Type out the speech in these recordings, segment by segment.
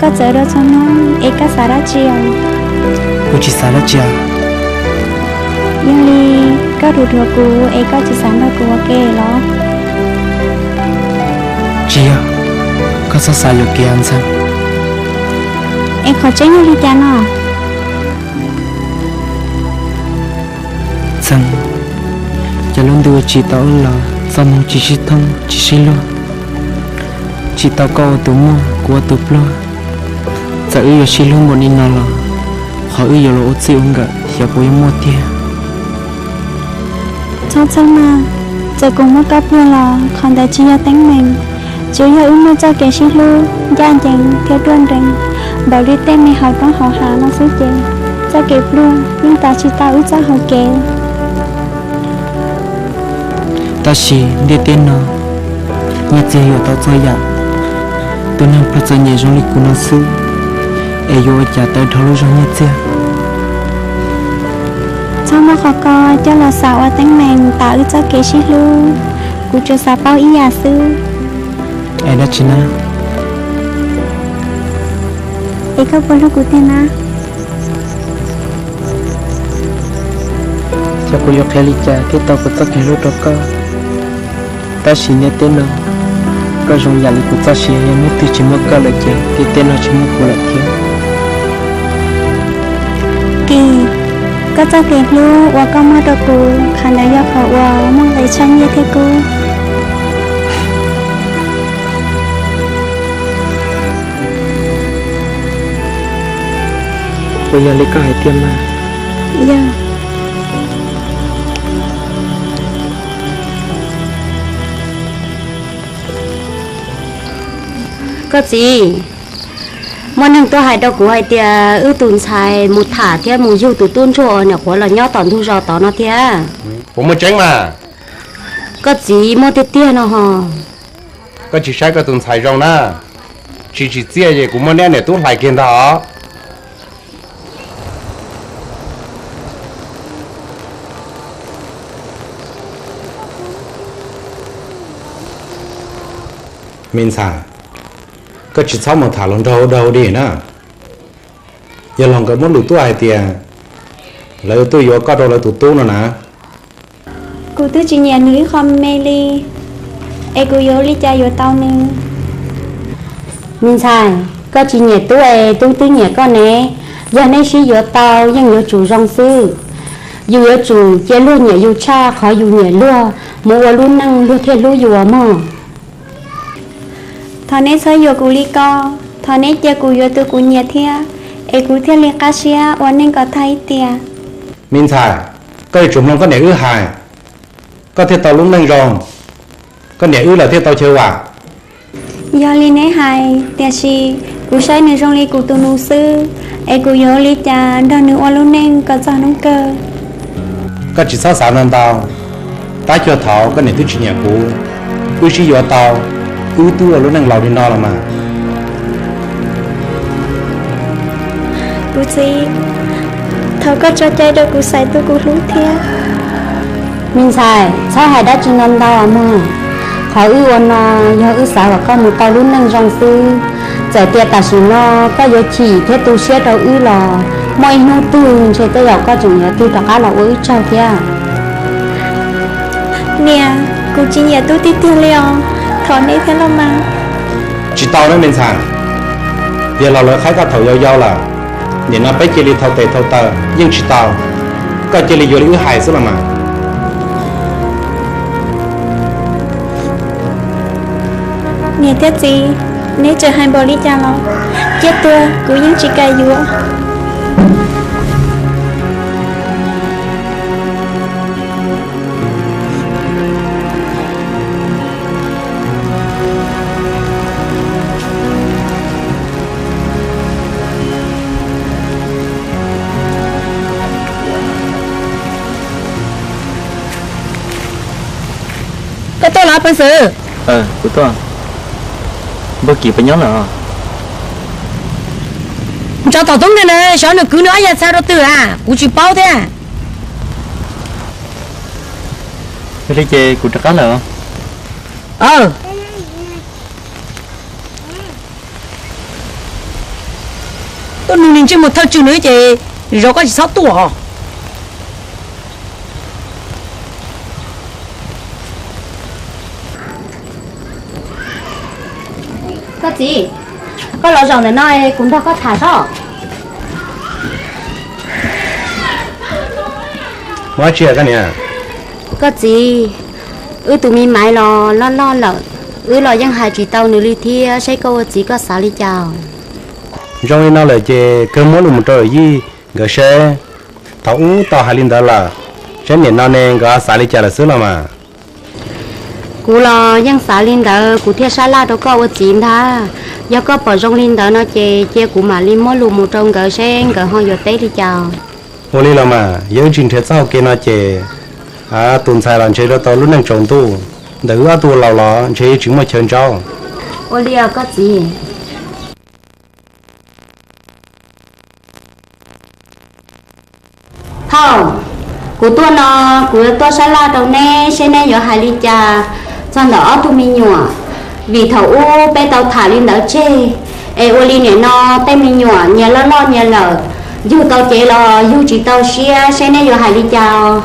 Koj txawv dua txhua hnub es koj xav dab tsi os? Kuv tsis xav dab tsi. Yog li koj dhuav dhuav kuv es koj tsis xav nrog kuv ua ke los? Tsis yog, koj txhob xav yuam kev ntxhais. Es qhov tseeb yog li cas no? Txheej, cov lub ntuj tsis tau wb los txoj hmoo tsis sib thoob tsis sib luag, tsis tau koj ua tus muaj kuv ua tus pluag. Txawm wb yuav sib hlub npaum li no los qhov wb yuav los ua txij ua nkawm xyov puas yuav muaj tiag. Txhob txhawj mas, txawm kuv muab koj pluag los qhov ntawd tsis yog teeb meem. Tsuas yog wb muaj txoj kev sib hlub ncaj ncees thiab ruaj nrees npaum li tej me hauv roob hauv hav no xwb ces txoj kev pluag yeej tav tsis tau wb txoj hau kev. Tab sis ntiaj teb no nyiaj txiag yuav tau txhua yam. Tus neeg pluag txom nyem zoo li kuv no xwb es yuav ua cas tawm dhau lub zog nyiaj txiag. Txhob muab qhov ko coj los xav ua teeb meem tav wb txoj kev sib hlub. Kuv tsuas xav paub ib yam xwb. Es dab tsi na? Es koj puas hlub kuv tiag na? Xyov kuv yuav qhia li cas thiaj tau kuv txoj kev hlub rau koj. Tab sis ntiaj teb no, koj zoo yam li kuv txoj sia, yog hnub twg tsis muaj koj lawm ces ntiaj teb no tsis muaj kuv lawm thiab. Kis, koj txoj kev hlub uas koj muaj rau kuv, qhov ntawd yog qhov uas muaj nqis tshaj nyiaj thiab kub. Puas yog li koj hais tiag mas? Yog. Koj txiv, muaj neeg tuaj hais rau kuv hais tias wb tus ntxhais mus tham thiab mus yug tus tub ntsuag uas nyuam qhuav los nyob tom ntug zos tod no thiab. Puas muaj tseeb mas? Koj txiv, muaj tiag tiag no ho. Koj tsis saib koj tus ntxhais zoo na, tsis tsim txiaj ces kuv muab neb niam tub hlais kiag ntag os. Me ntxhais, koj tsis txhob mus tham hluas nraug ua dog ua dig na. Yog los nkawd muab lus tuaj hais tias lawv tuaj yuav koj rau lawv tus tub no na. Kuv twb tsis nyiam nws ib qho me li, es kuv yuav ua li cas yuav tau nws? Me ntxhais, koj tsis nyiam tub es tub twb nyiam koj ne. Yog neb sib yuav tau yeej yuav tsum zoo xwb. Yus yuav tsum cia luag nyiam yus tshaj qhov yus nyiam luag, mus ua lub neej luag thiaj hlub yus mog. Thov neb txhob yuam kuv li ko, thov neb cia kuv yuav tus kuv nyiam thiab, es kuv thiaj li qab siab ua neej kom tag ib tiam. Me ntxhais, koj yuav tsum mloog koj niam wb hais, koj thiaj tau lub neej zoo. Koj niam wb lawm thiaj tau chaw vam. Yog li neb hais, tiam sis kuv saib nws zoo li kuv tus nus xwb, es kuv yuav ua li cas nrog nws ua lub neej kom txog hnub kawg? Koj tsis txhob xav ntau ntau, tab cuag thaum koj niam twb tsis nyiam kuv, wb sib yuav tau, wb twb ua lub neej laus li no los mas. Kuv txiv, thov koj tso cai rau kuv xaiv tus kuv hlub thiab. Me ntxhais, txhob hais dab tsi ntau ntau mog. Qhov wb ua no yog wb xav kom koj mus tau lub neej zoo xwb. Txawm tias tam sim no koj yuav chim thiab tu siab rau wb los muaj ib hnub twg ntshe tej zaum koj tseem yuav tig rov qab los ua wb tsaug thiab. Niam, kuv tsis nyiam tub tiag tiag li os, thov neb thiab los mas. Tsis tau na me ntxhais, yog los lawv qhaib koj thaum yau yau lawm, nim no peb cia li thau tes thau taw yeej tsis tau. Koj cia li yuav li wb hais xwb los mas. Niam thiab txiv, neb tseem hais npaum li cas los, ciaj tuag kuv yeej tsis kam yuav. Koj tuaj los Paj Xwm? Kuv tuaj. Npawg Kim puas nyob lawm? Ntso tom tub ntawd na, xyov nws kwv nws ob yag txha rau twg a, kuv tsis paub thiab. Yog li ces kuv rov qab lawm. Aw. Koj nug niag ntsej muag thawj tswg no ces zov koj tsis txhob tuaj. Koj txiv, koj los zaum ntawm no kuv nrog koj tham os. Muaj dab tsi koj niam? Koj txiv, wb tus me maiv los loj loj lawm, wb los yeej hais tsis tau nws li thiab, seb koj ua txiv koj xav li cas? Zoo li no lawm ces kawg muab lus mus rau yij nkawd seb. Thaum ub tau hais li ntawd lawm, seb nim no ne nkawd ho xav li cas lawm xwb los mas. Kuv los yeej xav li ntawd kuv thiaj sab laj rau koj ua txiv ntag. Yog koj pom zoo li ntawd no ces cia kuv mam li muab lus mus rau nkawd seb nkawd ho yuav teb li cas. Ua li los mas, yog wb tsis nrhiav txoj hau kev no ces tus ntxhais los ntshe yuav tau lub neej tsaus ntuj, ntawm wb ob tug laus los ntshe yeej tsis muaj chaw ntsaub. Ua li os koj txiv. Thaum kuv tuaj no, kuv yuav tuaj sab laj rau neb seb neb yuav hais li cas txog ntawm ob tug me nyuam. Vim thaum ub peb tau tham li ntawd tseg, es ua li nim no tej me nyuam nyias loj loj nyias lawm, yug tau cev los yug tsis tau siab, seb neb yuav hais li cas.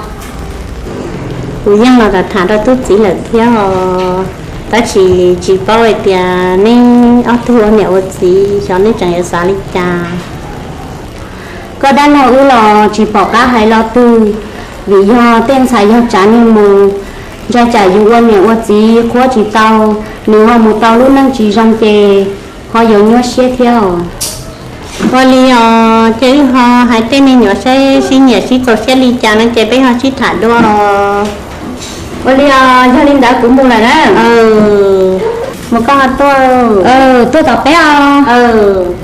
Kuv yeej los tham tham rau tub txiv lawm thiab os, tab sis tsis paub hais tias neb ob tug ua niam ua txiv xyov neb tseem yuav xav li cas. Koj dab laug wb los tsis pom qab hais lo twg, vim yog tej ntxhais yog tsav nws mus, ntshai tsam yus ua niam ua txiv qhuab tsis tau, nws ho mus tau lub neej tsis zoo ces ho yuav nyuaj siab thiab os. Ua li os, ces wb ho hais tej me nyuam saib sib nyiam sib txaus siab li cas no ces peb ho sib tham dua os. Ua li os, yog li ntawd kuv mus lawm na. Mus koj ho tuaj, tuaj tom peb os.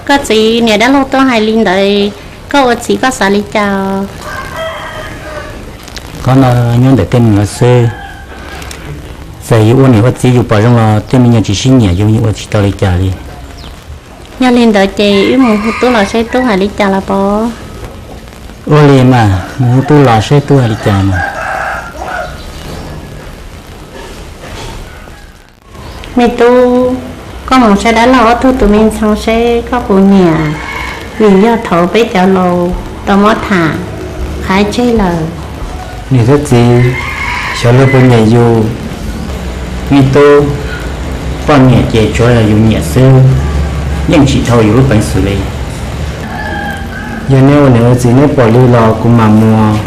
Koj txiv, niam dab laug tuaj hais li ntawd, koj ua txiv koj xav li cas? Qhov no nyob ntawm tej me nyuam xwb. Txawm yus ua niam ua txiv yus pom zoo los tej me nyuam tsis sib nyiam yus yeej ua tsis tau li cas li. Yog li ntawd ces wb mus hu tub los seb tub hais li cas los pov. Ua li mas, mus hu tub los seb tub hais li cas mas. Me tub, koj mus saib dab laug ob tug tus me ntxhoo seb koj puas nyiam, vim yog thaum peb cov laus tau muab tham qhav tseg lawm. Niam thiab txiv, xyov luag puas nyiam yus. Me tub, poj niam ces tsuav yog yus nyiam xwb, yeej tsis dhau yus lub peev xwm li. Yog neb ua niam ua txiv neb pom li los kuv mam mus.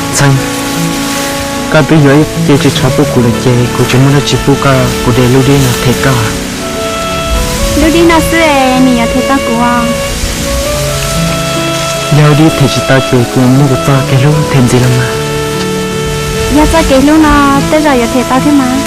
Ntxhee, koj twb yuav ib ce ris tsho pub kuv lawm ces kuv tsis muaj dab tsi pub koj, kuv de lub dib no them koj. Lub dib no xwb es nws yuav them tau kuv? Yog dib them tsis tau ces kuv muab kuv txoj kev hlub them ntxiv los mas. Yog txoj kev hlub no tej zaum yuav them tau thiab mas.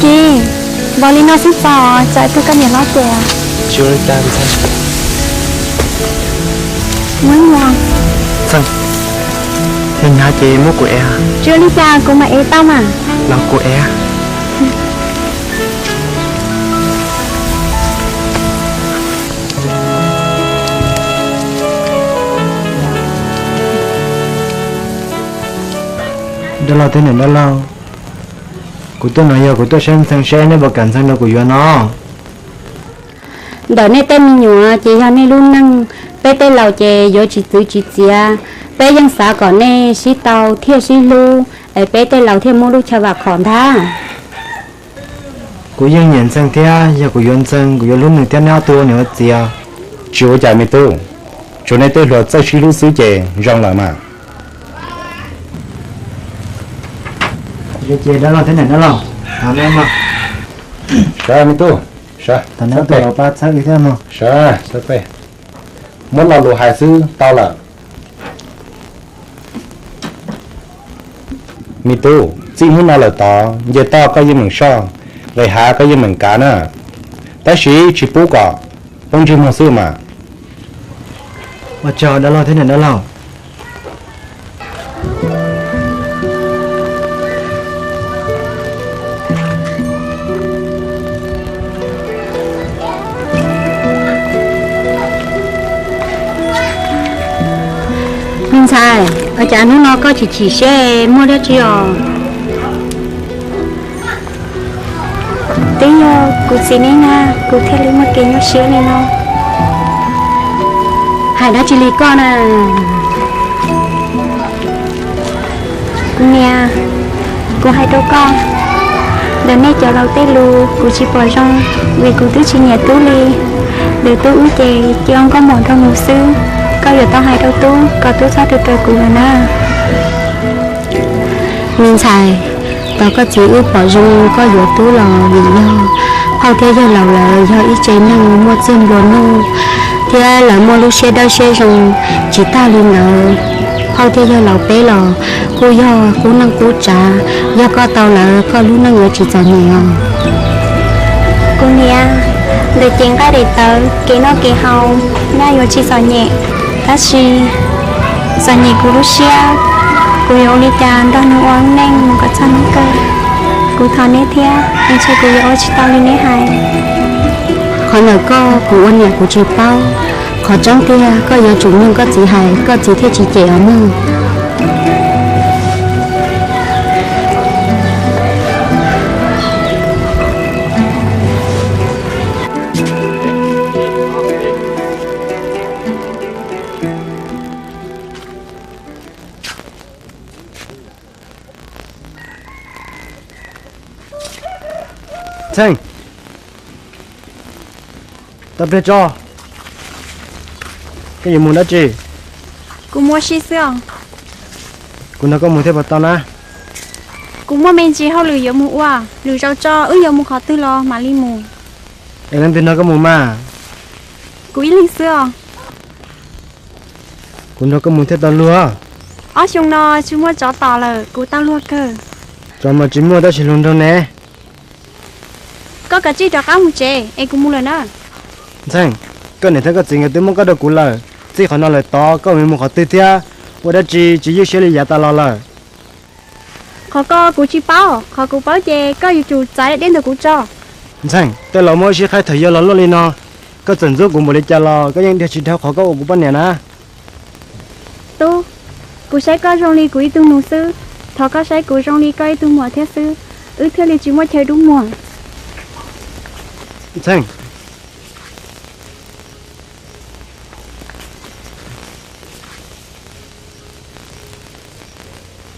Kiv, npaum li no xwb txaus, tsam twg koj niam hlob ces. Tsis ua li cas Ntxhee. Muab nyo. Ntxhee, nws hnyav ces muab kuv ev. Tsis ua li cas, kuv mam ev tau mas. Los kuv ev. Dab laug thiab niam dab laug, kuv tuaj no yog kuv tuaj saib Ntxhee seb neb puas kam Ntxhee rau kuv yuav no. Ntawm nej tej me nyuam ces yog nej lub neej, peb tej laus ces yuav tsis txwv tsis txiav, peb yeej xav kom nej sib tau thiaj sib hlub es peb tej laus thiaj muaj lub chaw vam khom ntag. Kuv yeej nyiam Ntxhee thiab, yog kuv yuav Ntxhee kuv yuav hlub nws thiab, neb ob tug ua niam ua txiv. Tsis ua cas me tub, tsuas nej tej hluas txawj sib hlub xwb ces zoo lawm mas. Ces dab laug thiab niam dab laug, sawv me tub, sawv, thaum no tus laus pab txhawb wb thiab mog. Sawv, txhawb peb, muab lo lus hais xwb tau lawm. Me tub, txij hnub no lawm tod nce toj koj yeej meem soj, nqis hav koj yeej meem kav na, tab sis tsis pub kom poob ntsej muag xwb mas. Ua tsaug dab laug thiab niam dab laug. Me ntxhais, ua cas hnub no koj chim chim siab, muaj dab tsi os? Twb yog kuv txiv neej na, kuv thiaj li muaj kev nyuaj siab li no. Hais dab tsi li koj na? Kuv niam, kuv hais rau koj, ntawm nej cov laus tej lus kuv tsis pom zoo, vim kuv twb tsis nyiam tub li. Ntawm tub wb ces cia nkauj mom nrog mus xwb, koj yuav tau hais rau tub kom tub txhob raws raws kuv lawm na. Me ntxhais, tos koj txiv wb pom zoo koj yuav tub los vim yog phauj thiab yawg laus lawv yog ib tsev neeg muaj txiag nplua nuj, thiab lawv muaj lub siab dawb siab zoo. Tsis tag li ntawd, phauj thiab yawg laus peb los kuj yog qub neej qub tsav, yog koj tau lawv koj lub neej yuav tsis txom nyem os. Kuv niam, ntawm cev nqaij daim tawv kev noj kev haus, nyaj yuav tsis txom nyem, tab sis txom nyem kuv lub siab. Kuv yuav ua li cas nrog nws ua neej mus kom txog hnub kawg? Kuv thov neb thiab, ntshe kuv yuav ua tsis tau li neb hais. Qhov ntawm koj kuv ua niam kuv tsis paub, qhov tseeb tiag koj yuav tsum mloog koj txiv hais koj txiv thiaj tsis cem os mog. Ntxhee, tau pliag tso. Koj yuav mus dab tsi? Kuv mus ua si xwb os. Kuv nrog koj mus thiaj puas tau na? Kuv muaj me ntsis hauj lwm yuav mus ua, lwm zaus tso wb yuav mus qhov twg los mam li mus. Es leej twg nrog koj mus mas? Kuv ib leeg xwb os. Kuv nrog koj mus thiaj tau luag. Ob xyoo no tsis muaj tsov tom lawm, kuv tau luag kawg. Tsov mas tsis muaj tab sis luag nrog ne. Koj kav tsij rov qab mus tsev es kuv mus lawm na. Ntxhee, koj niam thiab koj txiv nkawd twb muab koj rau kuv lawm, txij qhov no lawm tod koj mus qhov twg thiab ua dab tsi tsis ywj siab li yav tas los lawm. Qhov ko kuv tsis paub, qhov kuv paub ces koj yuav tsum txav deb ntawm kuv tso. Ntxhee, tej laus muab wb sib qhaib thaum yog los luaj li no, koj txawm ntxub kuv npaum li cas los koj yeej dhia tsis dhau qhov koj ua kuv poj niam na. Tub, kuv saib koj zoo li kuv ib tug nus xwb, thov koj saib kuv zoo li koj ib tug muam thiab xwb, wb thiaj li tsis muaj chaw dub muag. Ntxhee,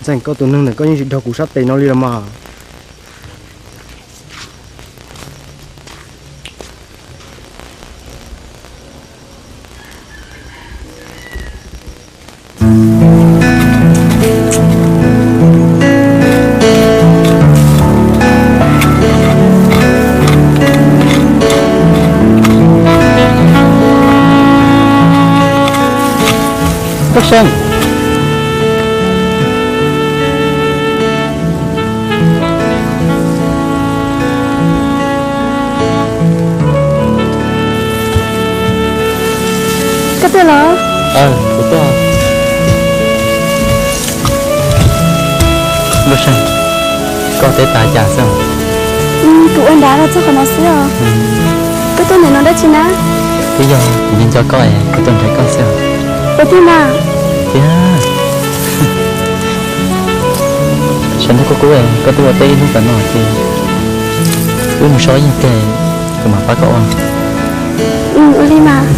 Ntxhee, koj tus neeg ntawm koj yeej tsis dhau kuv sab tes no li los mas. Nkauj Seej, koj tuaj los? Kuv tuaj. Nkauj Seej, koj teb tas cas xwb? Kuv ua nrad los txog qhov no xwb os. Koj tuaj ntawm no dab tsi na? Twb yog kuv nco nco koj es kuv tuaj nrhiav koj xwb. Ua tij mas. Tiag. Sawv ntxov kub kub es koj twb ua teb ib hnub tas no ces wb mus so ib nyuag pliag kuv mam pab koj ua. Ua li mas.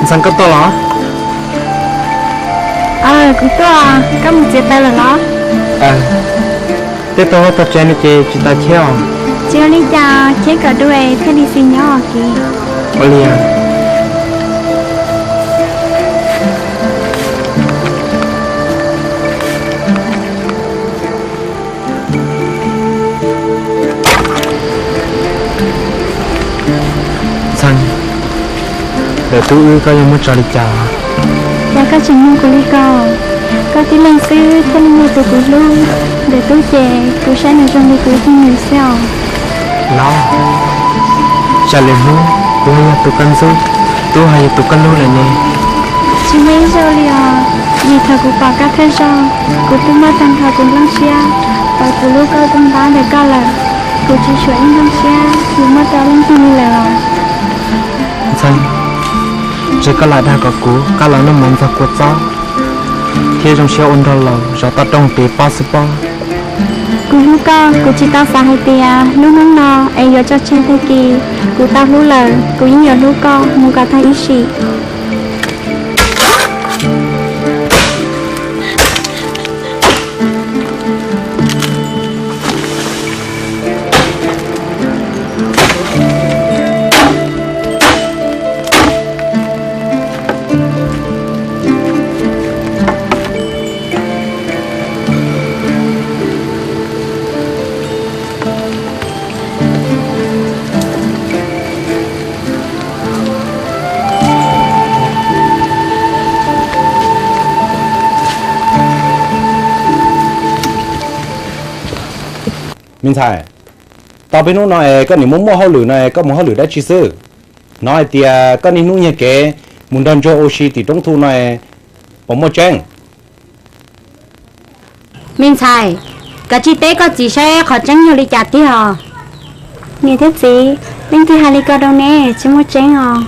Ntxhee, koj tuaj los? Aw, kuv tuaj. Koj mus txiav taws lawm los? Tej tau huab tau tsav no ces tsis tas cheb os. Tsis ua li cas, cheb kom dua thiaj li xis nyob os Kiv. Ua li. Ntxhee, ntawm tub wb koj yuav muaj tso li cas? Cas koj tseem nug kuv li ko? Koj tib leeg xwb thiaj li yog tus kuv hlub. Ntawm tub ces kuv saib nws zoo li kuv ib tug nus xwb os. Los, tsam lwm hnub kuv ho yog tus koj ntxub, tub ho yog tus koj hlub lawm ne? Tsis muaj ib zaug li os, vim thaum kuv pom koj thawj zaug, kuv twb muab tag nrho kuv nplooj siab, thaum kuv hlub koj kuj npab ntawm koj lawm. Kuv tsis tshuav ib nplooj siab yuav muaj rau leej twg li lawm os. Ntxhee, ntshe koj lam dag kom kuv qab los noj mov ntxog kua txob thiab zoo siab ua nraug laus zov toj roob pem pob xwb pob. Kuv hlub koj, kuv tsis tau xav hais tias hnub hnub no es yuav tso tseg tag kis. Kuv tau hlub lawm, kuv yeej yuav hlub koj mus kom tag ib sim. Me ntxhais, tau peb hnub no es koj niam muaj muaj hauj lwm no es koj mus hauj lwm dab tsi xwb? Hnov hais tias koj niaj hnub nyiag kev mus nrog ntsuag ua si tim roob thu no es puas muaj tseeb? Me ntxhais, kav tsij teb koj txiv saib qhov tseeb yog li cas tiag os. Niam thiab txiv, leej twg hais li ko rau neb? Tsis muaj tseeb os.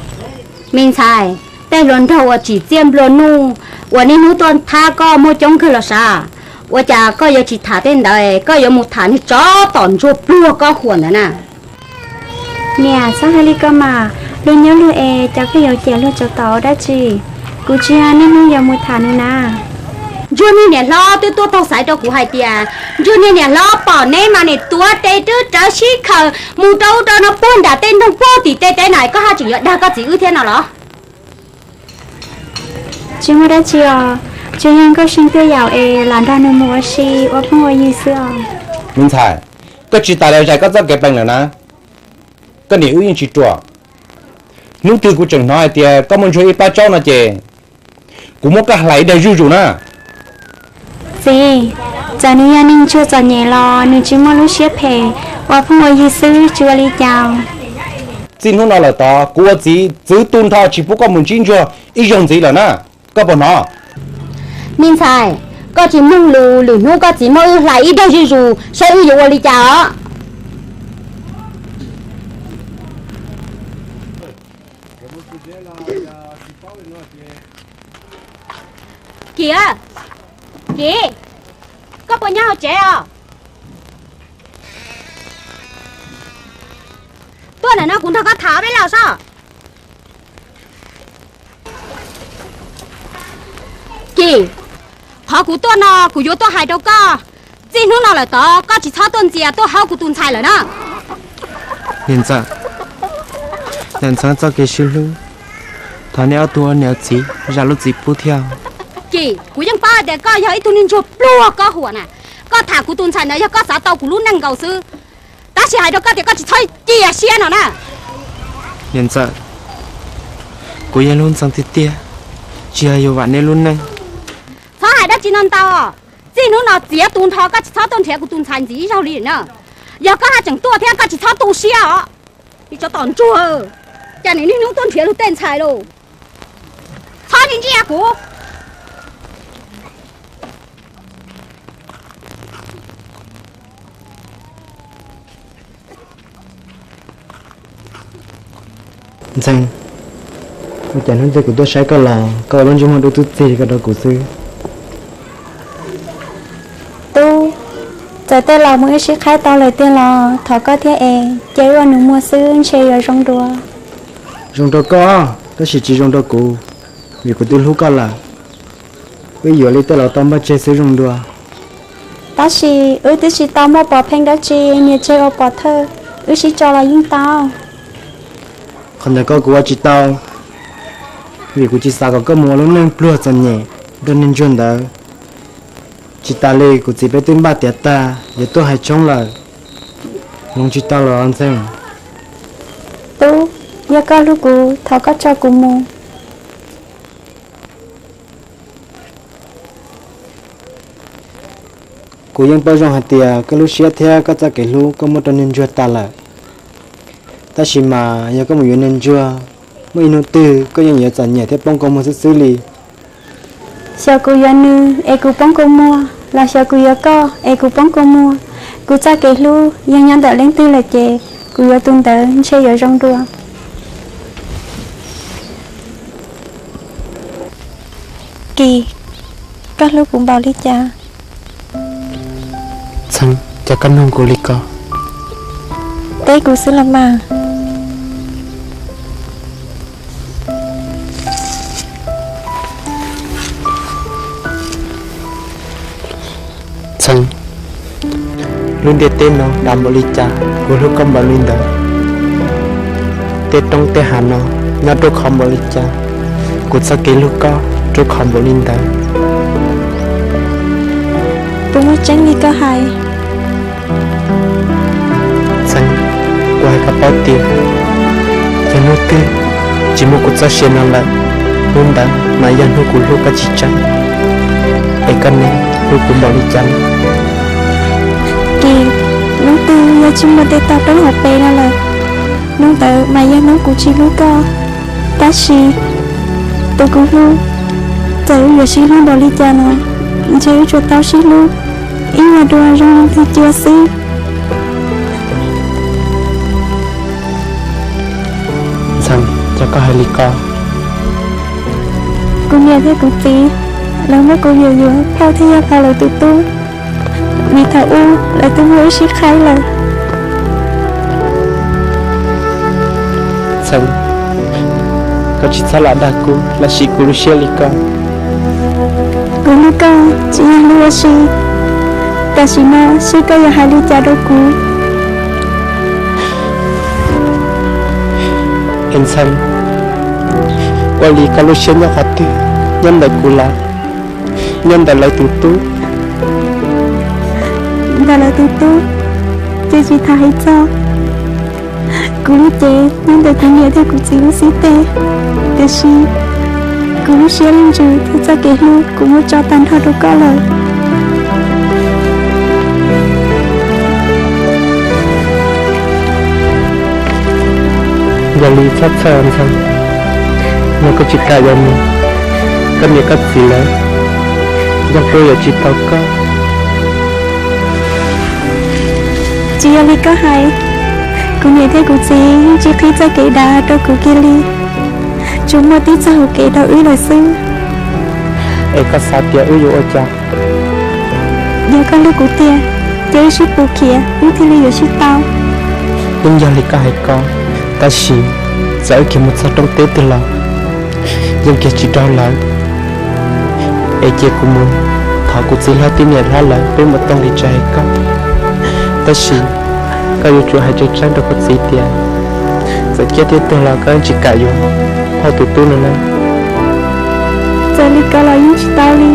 Me ntxhais, tej hluas nraug uas tsim txiaj nplua nuj uas niaj hnub tuaj thab koj muaj coob kawg los sav. Ua cas koj yuav tsis tham tej ntawd, koj yuav mus tham niag tsov tom ntsuag pluag koj huam ntawd na? Niam, txhob hais li ko mas, luag nyob luag es cov koj yuav cem luag tsov tom dab tsi? Kuv tsis yog niaj hnub yuav mus tham nws na. Ntsuag niag niam hlob twb tuaj taug xaiv rau kuv hais tias Ntsuag niag niam hlob pom neb mas nim tuav tes twb rawv sib khaws mus rau ub rau no puag nram tej nroog puag tim tej teb na, koj haj tseem yuav dag koj txiv wb thiab no los? Tsis muaj dab tsi os, tsuas yog Nkauj See tuaj yaum es lam nrog nws mus ua si ua phooj ua ywg xwb os. Me ntxhais, koj tsis tas li zais koj txoj kev plees lawm na. Koj niam wb yeej tsis ruam. Hnub twg kuv tseem hnov hais tias koj muaj ntsuag ib pab tsaub no ces kuv muab koj hlais ib daig zuj zus na. Txiv, txawm nws yog neeg ntsuag txom nyem los nws tsis muaj lub siab phem, ua phooj ua ywg xwb tsis ua li cas. Txij hnub no lawm tod kuv ua txiv txwv tu nrho tsis pub koj mus ntsib ntsuag ib zaug ntxiv lawm na, koj puas hnov? Me ntxhais, koj tsis mloog lus, lwm hnub koj txiv muab wb hlais ib daig zuj zus saib wb yuav ua li cas os. Kiv, Kiv, koj puas nyob hauv tsev os? Tuaj ntawm no kuv nrog koj tham ob peb lo sob. Kiv, qhov kuv tuaj no kuv yuav tuaj hais rau koj, txij hnub no lawm tod koj tsis txhob tuaj ntxias tuaj haub kuv tus ntxhais lawm na. Niam ntxawm, ntawm ntxhais txoj kev sib hlub, thov nej ob tug ua niam txiv zam lub txim pub thiab. Kiv, kuv yeej paub hais tias koj yog ib tug neeg ntsuag pluag koj huam na, koj tham kuv tus ntxhais ntawd yog koj xav tau kuv lub neej nkaus xwb. Tab sis hais rau koj tias koj tsis txhob cia siab no na. Niam ntxawm, kuv yeej hlub Ntxhee tiag tiag, tsis yog yuav vam nej lub neej. Txhob hais dab tsi no ntau, txij hnub no txiav tu nrho koj tsis txhob tuaj nrhiav kuv tus ntxhais ntxiv ib zaug li na. Yog koj haj tseem tuaj thiab koj tsis txhob tu siab os. Ib tsov tom ntsuag, cas nim niaj hnub tuaj nrhiav luag tej ntxhais los? Txhob ntsia kuv. Ntxhee, ua cas hnub twg kuv tuaj saib koj los koj ua lub ntsej muag dub tub txig li ko rau kuv xwb? Tub, txawm tej laus mus wb sib qhaib tau lawm tiag los thov koj thiab es cia wb ua nus muag xwb ntshe yuav zoo dua. Zoo rau koj, tab sis tsis zoo rau kuv. Vim kuv twb hlub koj lawm, wb yuav li tej laus tau npaj tseg xwb zoo dua. Tab sis wb twb tsis tau muaj pov pheej dab tsi, nias tseg ua pov thawj, wb sib tso los yeej tau. Qhov ntawd koj kuv ua tsis tau, vim kuv tsis xav kom koj mus ua lub neej pluag txom nyem nrog niag ntsuag ntawd. Tsis tas li kuv txiv peb twb npaj tiav tag yuav tuaj hais tshoob lawm, hloov tsis tau los Ntxhee. Tub, yog koj hlub kuv thov koj tso kuv mus. Kuv yeej paub zoo hais tias koj lub siab thiab koj txoj kev hlub koj muab rau niag ntsuag tas lawm. Tab sis mas yog koj mus yuav niag ntsuag, muaj ib hnub twg koj yeej yuav txom nyem thiab poob kua muag xwb xwb li. Xyov kuv yuav nws es kuv poob kua muag los xyov kuv yuav koj es kuv poob kua muag. Kuv txoj kev hlub yog nyob ntawm leej twg lawm ces kuv yuav tus ntawd ntshe yuav zoo dua. Kis, koj hlub kuv npaum li cas? Ntxhee, cas koj nug kuv li ko? Teb kuv xwb los mas. Ntxhee, lub ntiaj teb no dav npaum li cas kuv hlub koj npaum li ntawd. Tej roob tej hav no nyob ruaj khov npaum li cas, kuv txoj kev hlub koj ruaj khov npaum li ntawd. Puas muaj tseeb li koj hais? Ntxhee, kuv hais kom paub tias yog hnub twg tsis muaj kuv txoj sia no lawm, hnub ntawd mas yog hnub kuv hlub koj tsis tseeb. Es koj ne, hlub kuv npaum li cas? Kis, hnub twg yog tsis muaj tej tog roob hauv pes no lawm, hnub ntawd mas yog hnub kuv tsis hlub koj. Tab sis tus kuv hlub, txawm wb yuav sib hlub npaum li cas los ntshe wb tsuas tau sib hlub ib nyuag dua zoo li ntwg cua xwb. Ntxhee, cas koj hais li ko? Kuv niam thiab kuv txiv lawv muab kuv yuam yuav phauj thiaj yog phauj lawv tus tub, vim thaum ub lawv twb muab wb sib qhaib lawm. Ntxhee, koj tsis txhob lam dag kuv los sim kuv lub siab li ko. Kuv hlub koj tsis yog hlub ua si, tam sim no seb koj yuav hais li cas rau kuv. Es Ntxhee, ua li koj lub siab nyob qhov twg, nyob ntawm kuv los nyob ntawm lawv tus tub? Ntawm lawv tus tub ces tsis tham hais txog. Kuv lub cev nyob ntawm kuv niam thiab kuv txiv lub xib teg, tiam sis kuv lub siab lub ntsws thiab txoj kev hlub kuv muab tso tag nrho rau koj lawm. Yog li txhob txhawj Ntxhee, yog koj tsis kam yuav nws, koj niam koj txiv lawv yeej tuaj yuav tsis tau koj. Tsis yog li koj hais, kuv niam thiab kuv txiv yeej tsis qhib txoj kev dav rau kuv kiag li, tsuas muaj tib txoj hauv kev rau wb lawm xwb. Es koj xav tias wb yuav ua cas? Yog koj hlub kuv tiag, ces wb sib pus khiav wb thiaj li yuav sib tau. Yeej yog li koj hais ko, tab sis txawm wb khiav mus txog roob teb twg los yeej khiav tsis raug lawv. Es cia kuv mus thov kuv txiv hlob thiab niam hlob lawv peb mus toog li tsis hais koj. Tab sis koj yuav tsum hais tseeb tseeb rau koj txiv tias txawm ciaj thiab tuag los koj yeej tsis kam yuav phauj tus tub no na. Txawm li ko los yeej tsis tau li,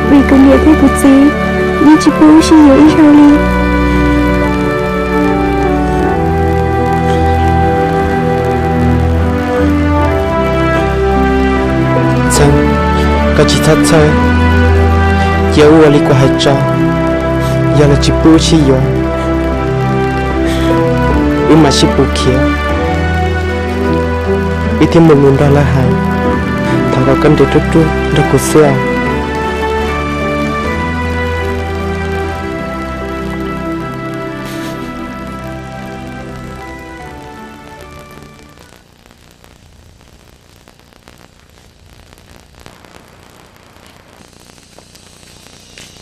vim kuv niam thiab kuv txiv yeej tsis pub wb sib yuav ib zaug li. Ntxhee, koj tsis txhob txhawj, cia wb ua li kuv hais tso, yog lawv tsis pub wb sib yuav, wb mam sib pus khiav, wb thiaj mus mus nrog lawv hais. Thov kom koj nres ruaj ruaj nrog kuv xwb os.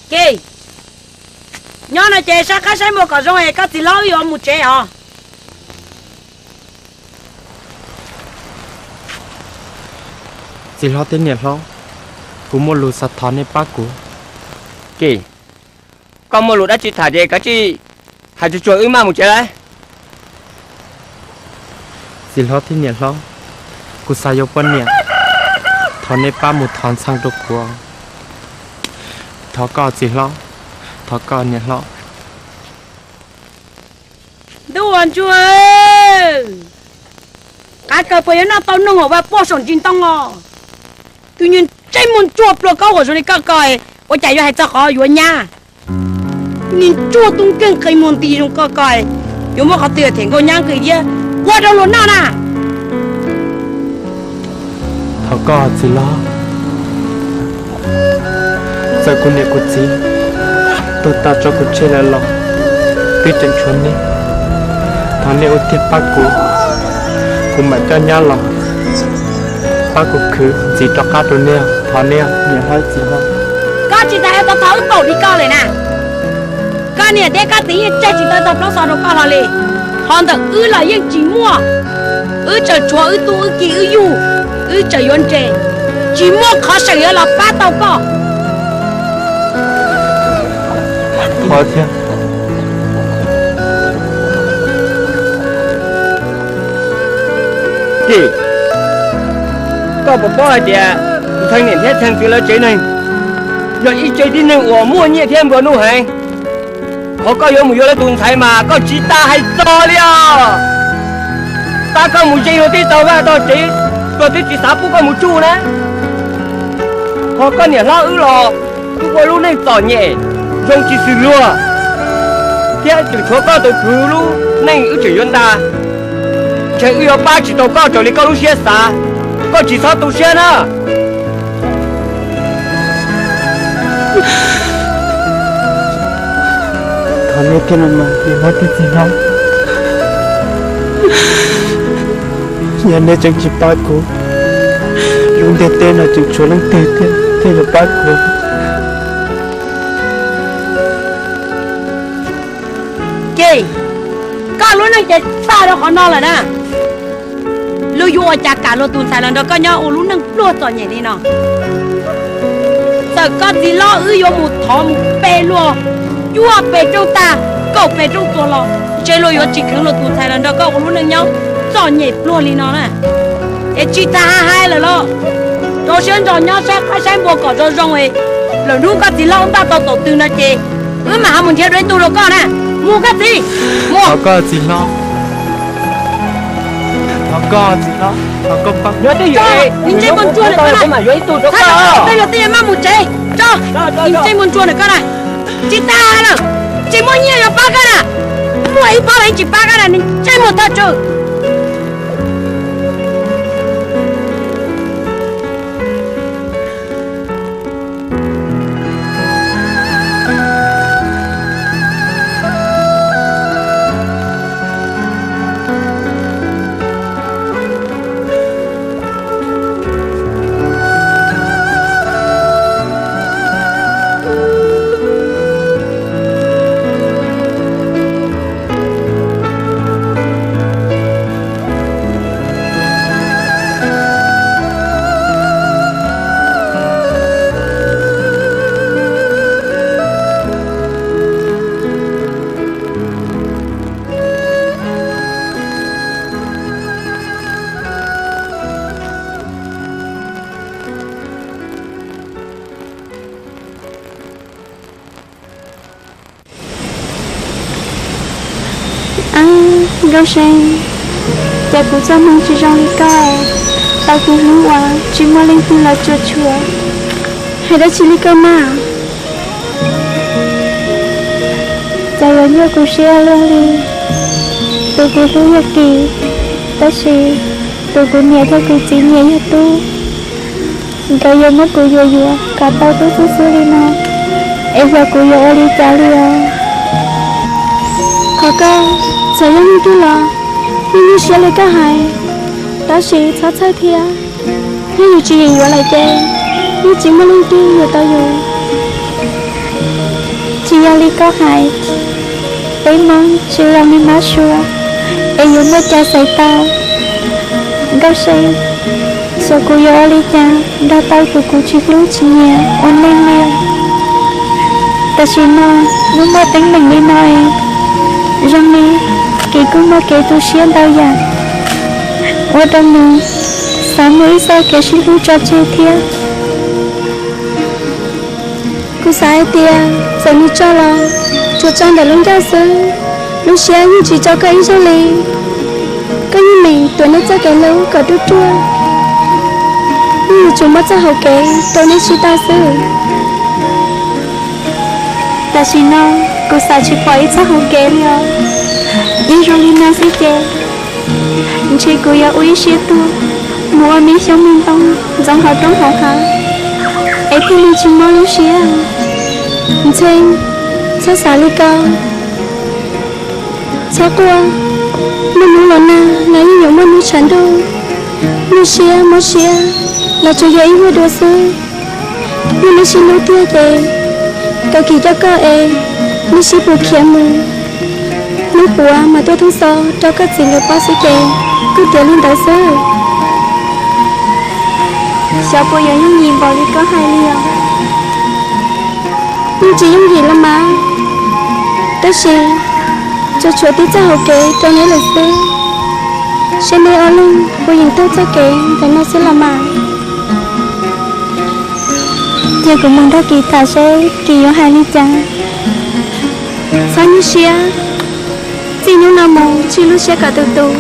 Kis, nyob no ces saib qab saib muag kom zoo es koj txiv hlob wb yuav mus tsev os. Txiv hlob thiab niam hlob, kuv muaj lus xav thov nej pab kuv. Kis, koj muaj lus dab tsi tham ces kav tsij hais tsuag tsuag wb maj mus tsev lauj. Txiv hlob thiab niam hlob, kuv xav yuav poj niam, thov nej pab mus thov ntxhee rau kuv. Thov koj txiv hlob, thov koj niam hlob. Ntuj ua ntsuag, qav kawg puas yuav noj tau noog hauv vaj puag saum ntsis ntoo os? Tus nyuag ntsej muag ntsuag pluag kaub huam zoo li koj ko, ua cas yuav hais txog qhov yuav nyab? Tus niag ntsuag tub nkeeg qi muag nti zoo koj ko, yuav muab qhov twg them nkauj nyab nqis thiab ua rau luag noj na? Thov koj txiv hlob, txawm kuv niam kuv txiv tuag tas tso kuv tseg lawm los twb tseem tshuav nej. Thov nej ua tiag pab kuv, kuv mam coj nyab los pab kuv khwv ntxiv rov qab rau nej. Thov nej niam hlob txiv hlob. Koj tsis tas yuav tau thov wb paum li koj lawm na. Koj niam thiab koj txiv yeej tseg tsis tau txog plaub xo rau koj hlo li. Qhov ntawm wb los yeej tsis muaj. Wb tseem tshuav wb tub wb ki wb yug, wb tseem yuav nres, tsis muaj qhov seem yuav los pab tau koj. Thov thiab. Kis, koj puas paub hais tias tus Txheej niam thiab Txheej txiv lawv tsev neeg yog ib tsev tib neeg uas muaj nyiaj thiab nplua nuj heev? Qhov koj yuav mus yuav lawv tus ntxhais mas koj tsis tas hais txog li os. Tab koj mus ze luag tej tog vaj tog tsev, luag twb tsis xav pub koj mus tsuj na. Ho koj niam hlob wb los wb ua lub neej txom nyem zoo tsis xws luag, thiab tseem tshuav koj tus kwv lub neej wb tseem yuav nta. Ntshe wb yuav pab tsis tau koj raws li koj lub siab xav, koj tsis txhob tu siab na. Thov nej thiab los mas niam hlob thiab txiv hlob, yog nej tseem tsis pab kuv, lub ntiaj teb no tseem tshuav leej twg thiaj yuav pab kuv? Kis, koj lub neej ces tag rau qhov no lawm na. Luag yuav ua cas kam luag tus ntxhais los nrog koj nyob ua lub neej pluag txom nyem li no? Txawm koj txiv hlob wb yuav mus thov mus pe luag cuaj pes rooj tag, kaum pes rooj tuag los ntshe luag yuav tsis kheev luag tus ntxhais los nrog koj ua lub neej nyob txom nyem pluag li no na. Es tsis tas hais lawm los rau siab ntso nyob saib qaib saib npua kom zoo zoo es lwm hnub koj txiv hlob npaj tau taum twg no ces wb mam ho mus nrhiav dua ib tug rau koj na. Mus koj txiv, mus. Thov koj txiv hlob, thov koj txiv hlob, thov koj pab. Ntsej muag ntsuag na, tej luag tej yuav maj mus tsev tso. Ntsej muag ntsuag na koj na, tsis tas lawm, tsis muaj nyiaj yuav pab koj na. Muaj ib pab los tsis pab koj na, ntsej muag thaj tswg. Ab, Nkauj See, cas kuv txoj hmoo tsis zoo li koj, tau kuv hnub uas tsis muaj leej twg los tsuas tshuam, hais dab tsi li koj mas. Cas yuav nyuaj kuv siab luaj li. Tus kuv hlub yog Kis, tab sis tus kuv niam thiab kuv txiv nyiam yog Tub. Nkawd yuav muab kuv yuam yuam kom tau Tub xwb xwb li no, es xyov kuv yuav ua li cas li os. Thov koj, txawm yog leej twg los yeej nyuaj siab li koj hais, tab sis txhob txhawj thiab. Yog yus tsis yeem yuav lawm ces yeej tsis muaj leej twg yuav tau yus. Tsis yog li koj hais, peb Hmoob tsis zoo li mab sua, es yuav muaj cas xaiv tau. Nkauj See, Xyov kuv yuav ua li cas nrog tau tus kuv tsis hlub tsis nyiam ua neej li. Tam sim no wb muaj teeb meem li no es zoo li Kiv kuj muaj kev tu siab ntau yam, ua rau nws xav muaj ib txoj kev sib hlub tso tseg thiab. Kuv xav hais tias txawm nws tso los tsuas tso ntawm lub ncauj xwb, lub siab yeej tsis tso koj ib zaug li. Koj yeej meem tuav nws txoj kev hlub kom ruaj ruaj, yeej yuav tsum muaj txoj hau kev rau neb sib tau xwb. Tam sim no kuv xav tsis pom ib txoj hau kev li os. Yog zoo li no xwb ces ntshe kuv yuav ua ib siab tuag mus ua me xyoob me ntoo ntxoov hauv roob hauv hav es thiaj li tsis mob lub siab. Ntxhee, txhob xav li ko, txhob quaj. Muaj hnub los nag los yeej yuav muaj hnub tshav ntuj. Nyuaj siab mob siab los tsuas yog ib vuag dua xwb. Yog neb sib hlub tiag ces kom Kiv coj koj es neb sib pus khiav mus, hnub puav mas tuaj theej xo rau koj txiv nkawd paub xwb ces kuj tiav li ntawd xwb. Xyov puas yuav yooj yim npaum li koj hais li os. Yeej tsis yooj yim los mas, tab sis tsuas tshuav tib txoj hauv kev rau neb lawm xwb. Seb neb ob leeg puas yeem taug txoj kev ntawm no xwb los mas. Cia kuv mus nrog Kiv tham seb Kiv yuav hais li cas. Txhob nyuaj siab, txij hnub no mus tsij lub siab kom tus tus,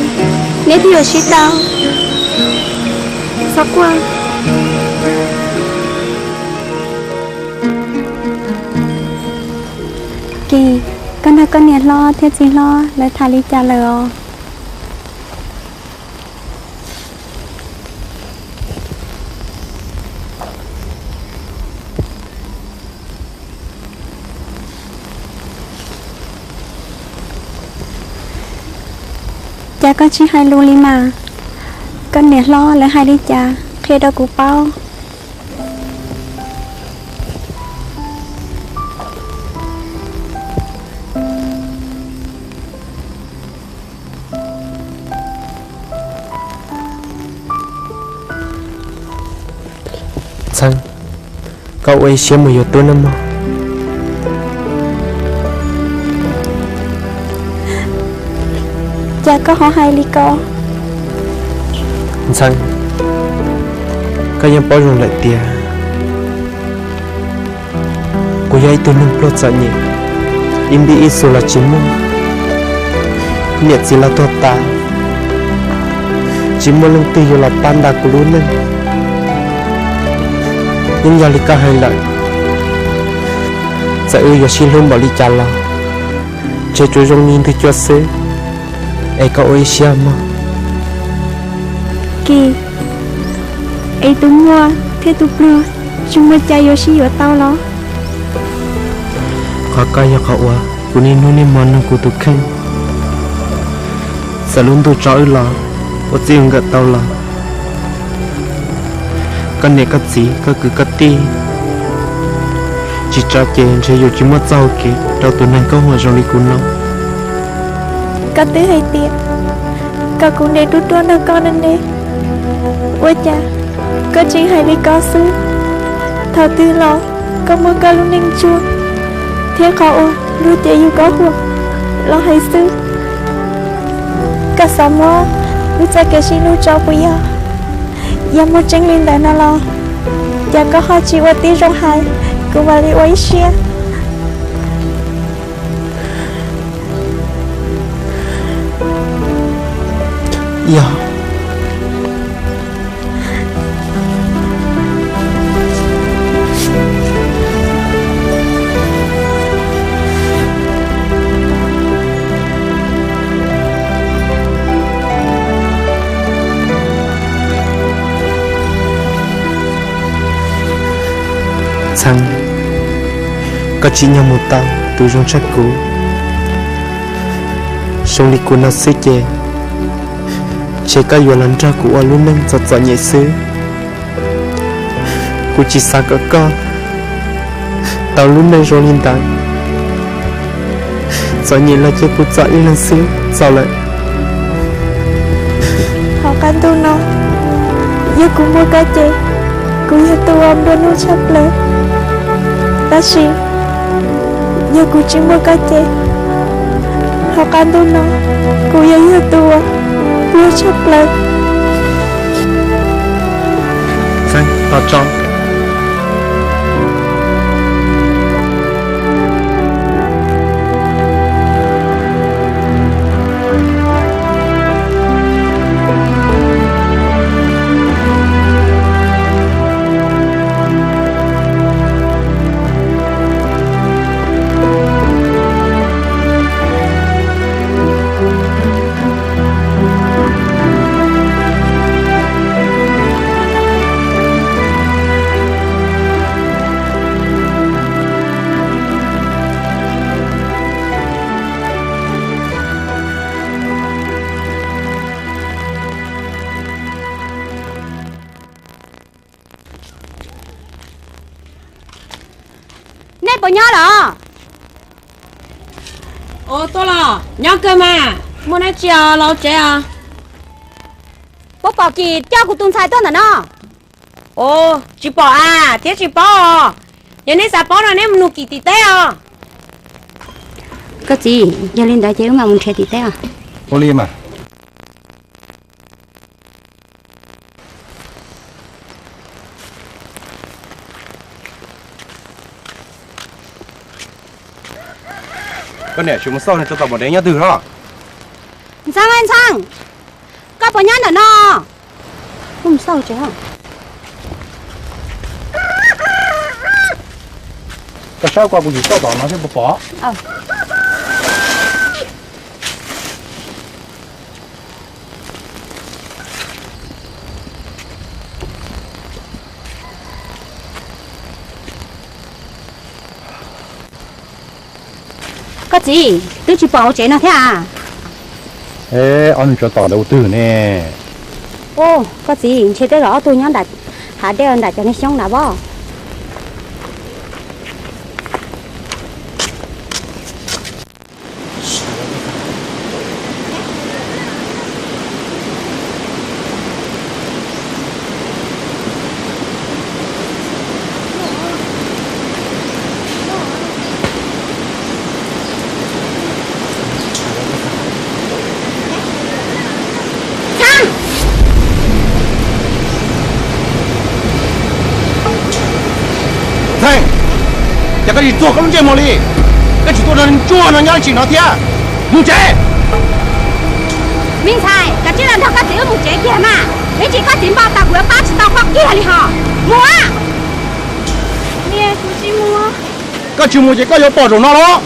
neb thiaj yuav sib tau. Txhob quaj. Kiv, koj nrog koj niam hlob thiab txiv hlob lawv tham li cas lawm os? Cas koj tsis hais lus li mas? Koj niam hlob lawv hais li cas qhia rau kuv paub. Ntxhee, koj ua ib siab mus yuav tub nawb mog. Cas koj ho hais li ko? Ntxhee, koj yeej paub zoo lawm tias kuv yog ib tug neeg pluag txom nyem, ib npib ib xu los tsis muaj, niam txiv los tuag tas, tsis muaj leej twg yuav los pab ntaus kuv lub neej. Yeej yog li koj hais lawm, txawm wb yuav sib hlub npaum li cas los ntshe tsuas zoo li ntwg cua xwb, es koj ua ib siab mog. Kiv, es tus muaj thiab tus pluag tsis muaj cas yuav sib yuav tau los? Qhov ko yog qhov uas kuv niaj hnub niaj hmo nug kuv tus kheej. Txawm lub ntuj tso wb los ua txij ua nkawm tau los, koj niam koj txiv koj kwv koj tij tsis tso ces ntshe yuav tsis muaj txoj hau kev rau tus neeg koob hmoov zoo li kuv no. Koj twb hais tias kom kuv nres ruaj ruaj nrog koj ne ne, ua cas koj tseem hais li ko xwb? Thaum twg los koj muaj koj lub neej tsuag thiab qhov uas luag cev yus koob hmoov los hais xwb. Koj xav muab wb txoj kev sib hlub tso puas yog? Yog muaj tseeb li ntawd no los cas koj ho tsis ua tib zoo hais, kuv mam li ua ib siab. Yog Ntxhee, koj tsim nyog mus tau tus zoo tshaj kuv. Zoo li kuv no xwb ces ntshe koj yuav los nrog kuv ua lub neej txom txom nyem xwb. Kuv tsis xav kom koj tau lub neej zoo li ntawd. Txom nyem los ces kuv txom ib leeg xwb txaus lawm. Hauv qab ntuj no Yog kuv muaj koj ces kuv yog tus uas nplua nuj tshaj plaws. Tab sis yog kuv tsis muaj koj ces hauv qab ntuj no kuv yuav yog tus uas pluag tshaj plaws. Txheeb, tos tso. Nej puas nyob los? Ua tuaj los nyob kawg mas, muaj dab tsi los tsev os. Puas pom Kim coj kuv tus ntxhais tuaj ntawm no? Ua, tsis pom a, thiab tsis paub os. Yog nej xav paub no nej mus nug Kim tim teb os. Koj txiv, yog li ntawd ces wb mam mus nrhiav tim teb os. Ua li mas. Koj niam tsis mus xauj nws rau tom pom dev nyob twg los? Ntxhee, Ntxhee, koj puas nyob ntawm no? Wb mus xauj tsev. Koj saib kuv, kuv tsis xauj tom no thiab puas pom? Koj txiv, twb tsis pom hauv tsev no thiab a. Ob nws tsov tom ntawd ua twg ne? Ua, koj txiv, ntshe tej zaum ob tug nyob nram hav dej nram cov niag xyoob nram pob. Ntxhee, cas koj tsis txuag koj lub ntsej muag li? Koj tsis tuaj nrog ntsuag no nyob tsis no thiab? Mus tsev. Me ntxhais, kav tsij los nrog koj txiv wb mus tsev kiag mas, ib tsam koj txiv npau taws kuv yuav pab tsis tau koj kiag li hos. Mus. Niam, kuv tsis mus. Koj tsis mus ces koj yuav pom zaum no los.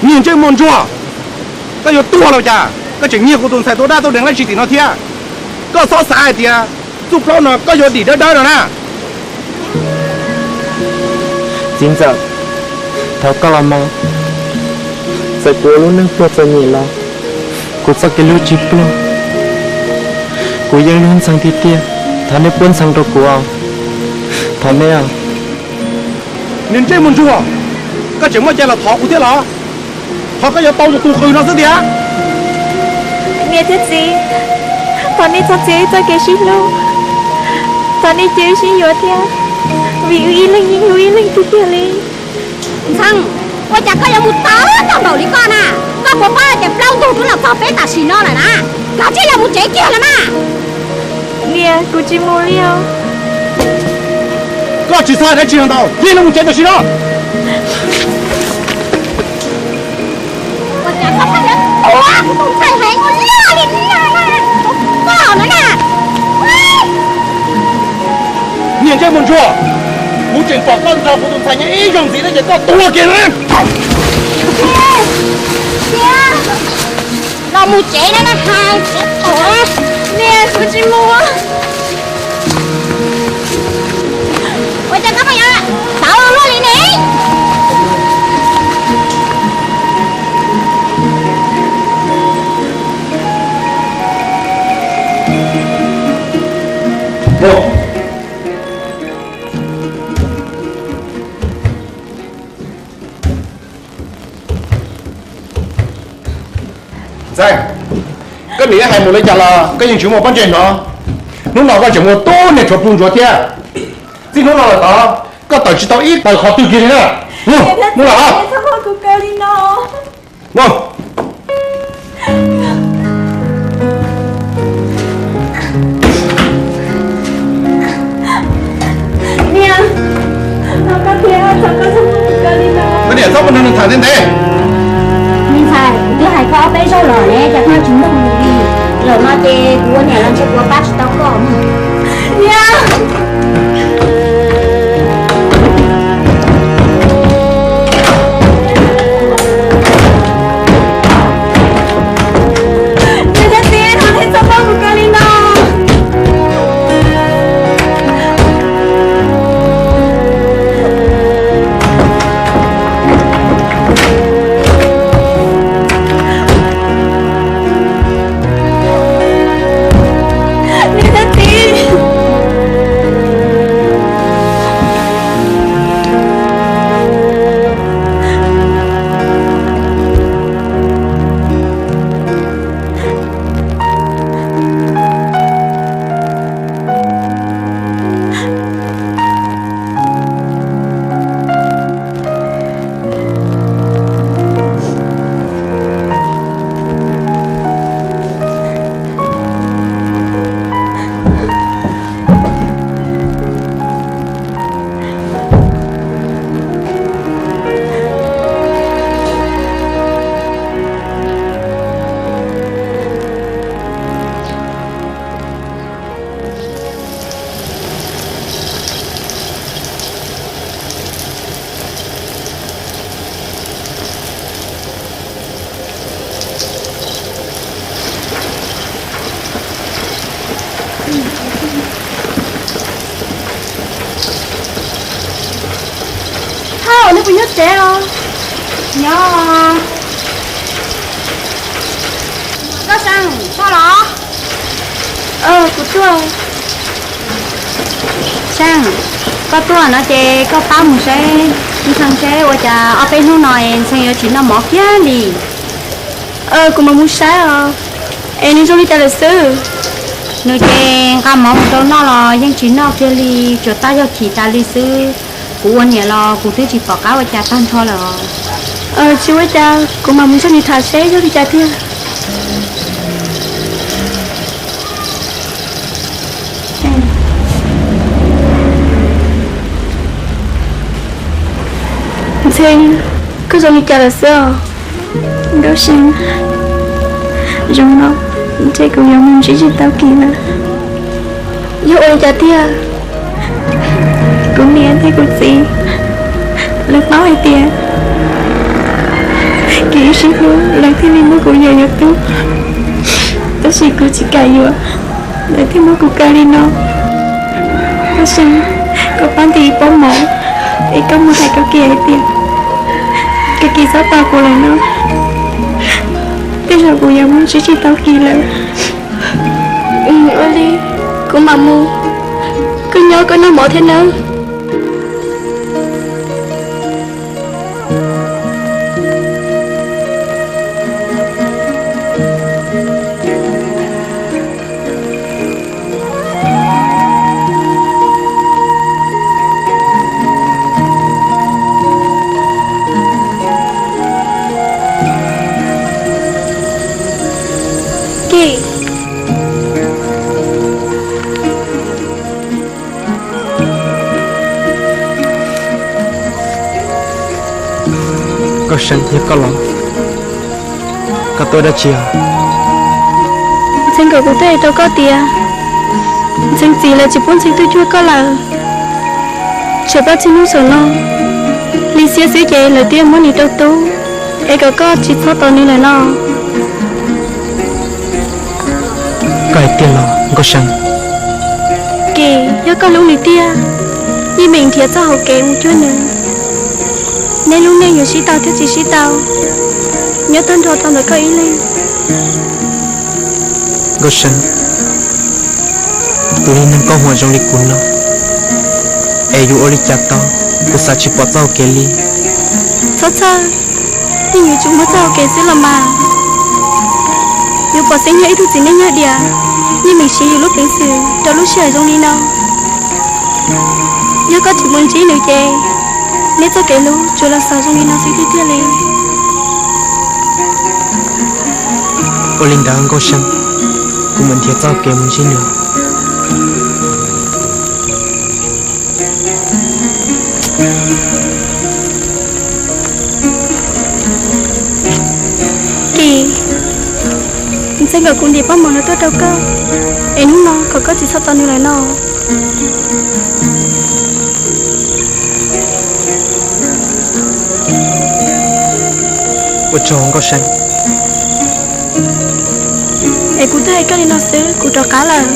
Niag ntsej muag ntsuag, koj yuav tuag los cas? Koj tseem nyiag kuv tus ntxhais tua dab tua deev dab tsi tim no thiab? Koj txhob xav hais tias txuj plaub no koj yuav dim dawb dawb no na. Txiv ntxawm, thov koj los mas, txawm kuv ua lub neej pluag txom nyem los kuv txoj kev hlub tsis pluag. Kuv yeej hlub Ntxhee tiag tiag, thov nej puab Ntxhee rau kuv os. Thov nej os. Niag ntsej muag ntsuag, koj tseem muaj cai los thov kuv thiab los? Thov koj yuav tau tus qws no xwb tiag. Niam thiab txiv, thov nej txhob txiav wb txoj kev sib hlub, thov nej cia wb sib yuav thiab, vim wb ib leeg yeej hlub ib leeg tiag tiag li. Ntxhee, ua cas koj yuav mus tau tau npaum li koj na? Koj puas paub tias plaub ntug twb los txog peb tam sim no lawm na? Kav tsij los mus tsev kiag los mas. Niam, kuv tsis mus li os. Koj tsis txhob hais dab tsi ntau, cia li mus tsev tam sim no. Ua cas koj pheej yuav tua kuv tus ntxhais heev ua luaj li no na? Koj no na. Niag ntsej muag ntsuag, kuv tseem pom koj nrog kuv tus ntxhais nyob ib zaug ntxiv thiab ces koj tuag kiag na. Los mus tsev na, hais tsev. Niam, kuv tsis mus. Ua cas koj pheej yuav tawv luaj li ne? Ntxhee, koj niam Mus li cas los koj yeej tsis muaj pob ntseg hnov. Hnub no koj tseem muaj tub niag tshuav plhu ntsuav thiab. Txij hnub no lawm tod koj tawm tsis tau ib tawm qhov twg kiag li na. Mus lawm. Koj niam, txhob muab nrog nws tham ntev ntev. Me ntxhais, kuv twb hais koj ob peb zaug lawm ne, cas koj tsis mloog li? Zaum no ces kuv ua niam los ntshe kuv pab tsis tau koj. Thauj, neb puas nyob tsev os? Nyob. Nkauj Seej, tuaj los? Kuv tuaj. Seej, koj tuaj no ces koj pab mus saib Ntxhee seb ua cas ob peb hnub no Ntxhee yuav tsis noj mov kiag li. Kuv mam mus saib os. Es nws zoo li cas lawm xwb? Nws ces nqa mov mus rau noj los yeej tsis noj kiag li, tsuas tab yog chim tas li xwb. Kuv ua niam los kuv twb tsis pom qab ua cas tag nrho lawm os. Tsis ua cas, kuv mam mus nrog nws tham seb yog li cas tiag. Ntxhee, koj zoo li cas lawm xwb os? Nkauj Seej, zoo no ntshe kuv yuav mus ntsib tsis tau Kis lawm. Yog ua li cas tiag? Kuv niam thiab kuv txiv lawv paub hais tias Kis ib sib hlub lawv thiaj li muab kuv yuam yuav tub, tab sis kuv tsis kam yuav, lawv thiaj muab kuv kaw li no. Nkauj Seej, koj pab ntim ib pob mov es koj mus hais rau Kis hais tias, koj Kis txhob tos kuv lawm no, tej zaum kuv yuav mus ntsib tsis tau Kis lawm. Ua li, kuv mam mus, koj nyob koj noj mov thiab nawb. Kis. Nkauj Seej, yog koj los, koj tuaj dab tsi os? Ntxhee kom kuv tuaj hais rau koj tias, Ntxhee txiv lawv tsis pub Ntxhee tuaj cuag koj lawm. Tsam koj txij hnub xaum no li xiab xwb ces lawv twb muab nws rau tub, es kom koj tsis txhob tos nws lawm no. Koj hais tiag los Nkauj Seej? Kis, yog koj hlub nws tiag, yeej meem nrhiav txoj hau kev mus cuag nws. Neb lub neej yuav sib tau thiab tsis sib tau, nyob tag nrho rau ntawm koj ib leeg. Nkauj Seej, tus neeg koob hmoov zoo li kuv no, es yuav ua li cas tau, kuv xav tsis pom txoj hau kev li. Txhob txhawj, yeej yuav tsum muaj txoj hau kev xwb los mas. Yuav pom xeeb yog ib tug txiv neej yog diam, yeej meem siv yus lub peev xwm rau lub sij hawm zoo li no. Yog koj tsis mus ntsib nws ces neb txoj kev hlub tsuas los xaus zoo li no xwb tiag tiag li. Ua li ntawd Nkauj Seeb, kuv mam nrhiav txoj kev mus ntsib nws. Kim, ntxeev kom kuv ntim pob mov no tuaj rau koj, es hnub no kom koj tsis txhob tos nws lawm no. Ua tsaug Nkauj Seeb. Es kuv twb hais koj li no xwb, kuv rov qab lawm.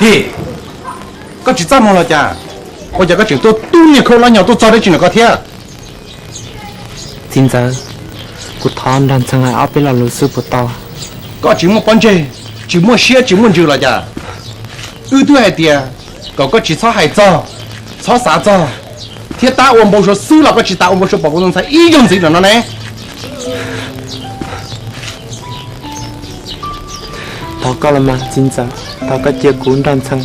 Kim, koj tsis txaj muag los cas? Ua cas koj tseem tuaj tub niag khaub hlab nyo tuaj txog dab tsi no koj thiab? Txiv ntxawm, kuv thov nrog Ntxhee hais ob peb lo lus xwb puas tau? Koj tsis muaj pob ntseg, tsis muaj siab, tsis muaj ntsws los cas? Wb twb hais tias kom koj tsis txhob hais txog, txhob xav txog, thiab tab ua npau suav xwb los koj tsis tas ua npau suav pom kuv tus ntxhais ib zaug ntxiv lawm no ne. Thov koj los mas txiv ntxawm, thov koj cia kuv nrog Ntxhee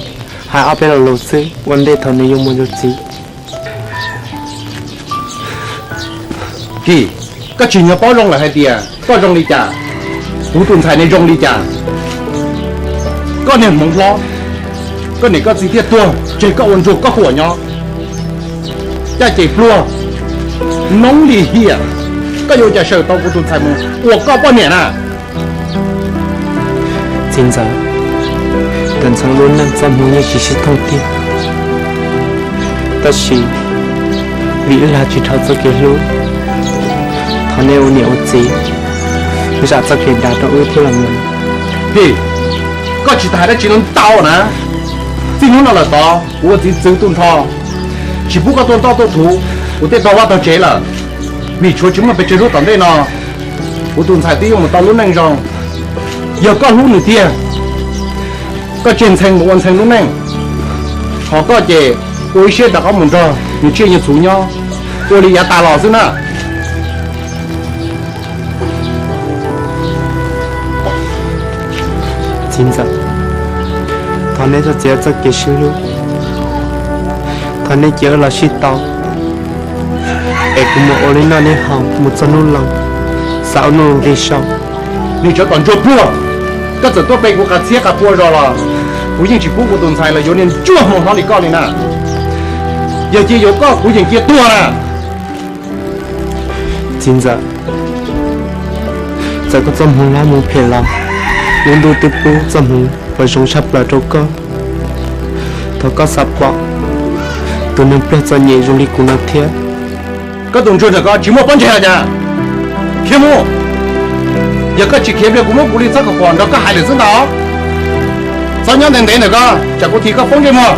hais ob peb lo lus xwb ua ntej thaum nws yuav mus yuav txiv. Kim, koj tsis nyob paub zoo lawm hais tias koj zoo li cas, kuv tus ntxhais ne zoo li cas. Koj niag hmoov hlob, koj niam koj txiv thiaj tuag tseg koj ua ntsuag koj huam nyob. Caj ces pluag, noob li hiam, koj yuav ua cas sawm tau kuv tus ntxhais mus ua koj poj niam na? Txiv ntxawm, ntawm Ntxhee lub neej txoj hmoov yeej tsis sib thooj tiag, tab sis vim wb lag tsis dhau txoj kev hlub, thov nej ua niam ua txiv zam txoj kev dav rau wb thiab los mas. Kim, koj tsis tas hais dab tsi no ntau na. Txij hnub no lawm tod kuv ua txiv txwv tu nrho, tsis pub koj tuaj ntoj tuaj thuv kuv tej tog vaj tog tsev lawm, vim tshuav tsis muaj pes tsawg hnub tom ntej no kuv tus ntxhais twb yuav mus tau lub neej zoo. Yog koj hlub nws tiag, koj tseg Ntxhee mus ua Ntxhee lub neej, ho koj ces ua ib siab rov qab mus nrog nws tsiaj nws txhu nyob, ua li yav tas los xwb na. Txiv ntxawm, thov neb txoj txiav txoj kev sib hlub, thov neb cia wb los sib tau, es kuv mus ua li noj li haus mus txog hnub laus, xav ua nuj nqi sau. Niag tsov tom ntsuag pluag, koj txawm tuaj pe kuv qas txhiab qas pua zos los kuv yeej tsis pub kuv tus ntxhais los yuav niag ntsuag hmoo hlob li koj li na. Yog cia yuav koj kuv yeej cia tuag na. Txiv ntxawm, txawm koj txoj hmoov hlob hmoov phem los lub ntuj twb pub txoj hmoov uas zoo tshaj plaws rau koj. Thov koj xav pom tus neeg pluag txom nyem zoo li kuv no thiab. Koj tus ntsuag ntawm koj tsis muaj pob ntseg los cas? Khiav mus! Yog koj tsis khiav pliag kuv muab kuv li txhob kom pom nrog koj hais lawm xwb ntag. Txhob nyob ntev ntev ntawm koj tsam kuv thim koj foob ntsej muag.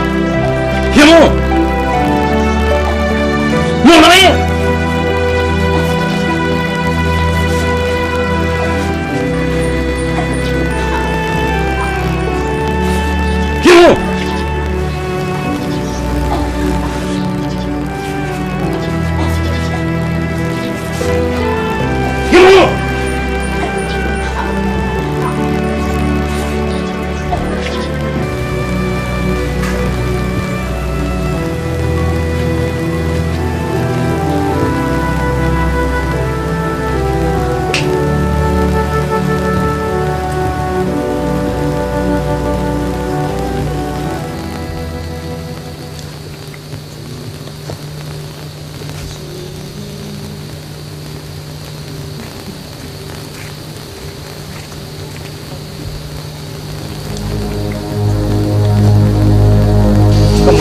Khiav mus! Mus no! Khiav mus!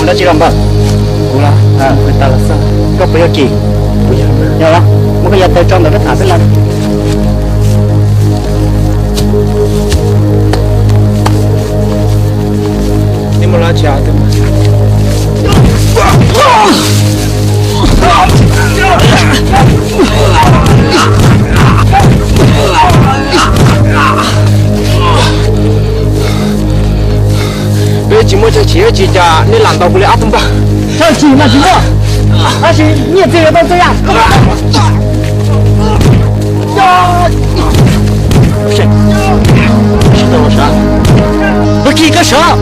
Koj tsis los npawg? Kuv los, kuv tas los xwb. Koj puas yog Kim? Kuv yog. Yog los, muab koj yav taw tso ntawm rab tham peb los. Peb tsis muaj chaw chim dab tsi cas nej lam ntaus kuv li ob tug npawg. Chaw chim mas tsis muaj, tab sis nyiaj txiag yuav tau txhua yam. Pab Kis, koj sawv.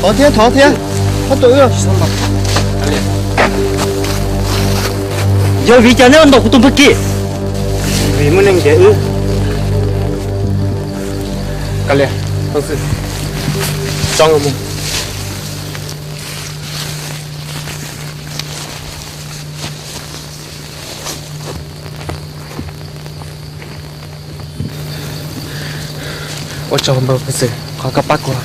Thov thiab, thov thiab, thov tua wb. Yog vim cas neb ua ntaus kuv tus npawg Kis? Vim muaj neeg nrhiav wb. Kav liam, tso mus. Ua tsaug npawg Paj Xwm qhov koj pab kuv.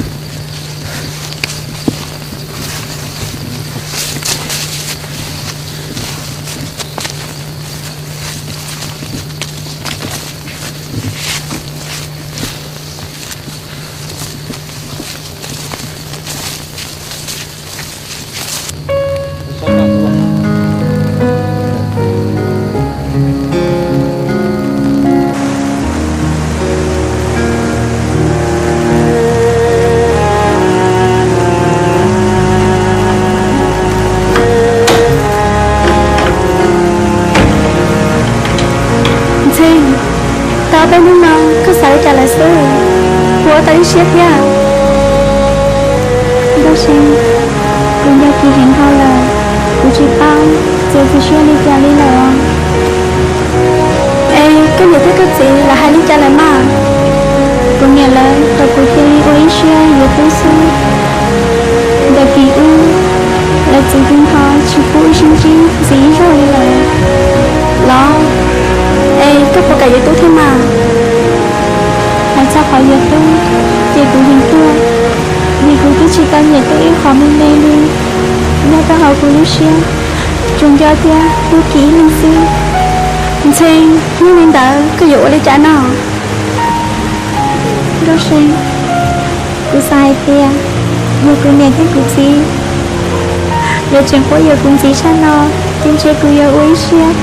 Ntxhee, tau peb hnub no koj xav li cas lawm xwb? Kuv ua tau ib siab thiab. Nkauj See, kuv nco Kis heev dhau lawm, kuv tsis paub txiav txim siab li cas li lawm. Es koj niam thiab koj txiv lawv hais li cas lawm mas? Kuv niam lawv kom kuv cia li ua ib siab yuav Tub xwb. Ntawm Kis wb, lawv txwv hu nrho tsis pub wb sib ntsib ntxiv ib zaug li lawm los. Es koj puas kam yuav Tub thiab mas? Hais txog qhov yuav Tub ces kuv yeej tuag, vim kuv twb tsis tau nyiam Tub ib qho me me li. Nyob rau hauv kuv lub siab, tsuas nco thiab hlub Kis ib leeg xwb. Ntxhee, yog li ntawd koj yuav ua li cas no? Nkauj See, kuv xav hais tias yog kuv niam thiab kuv txiv lawv tseem quab yuav kuv ntxiv tshaj no, ces ntshe kuv yuav ua ib siab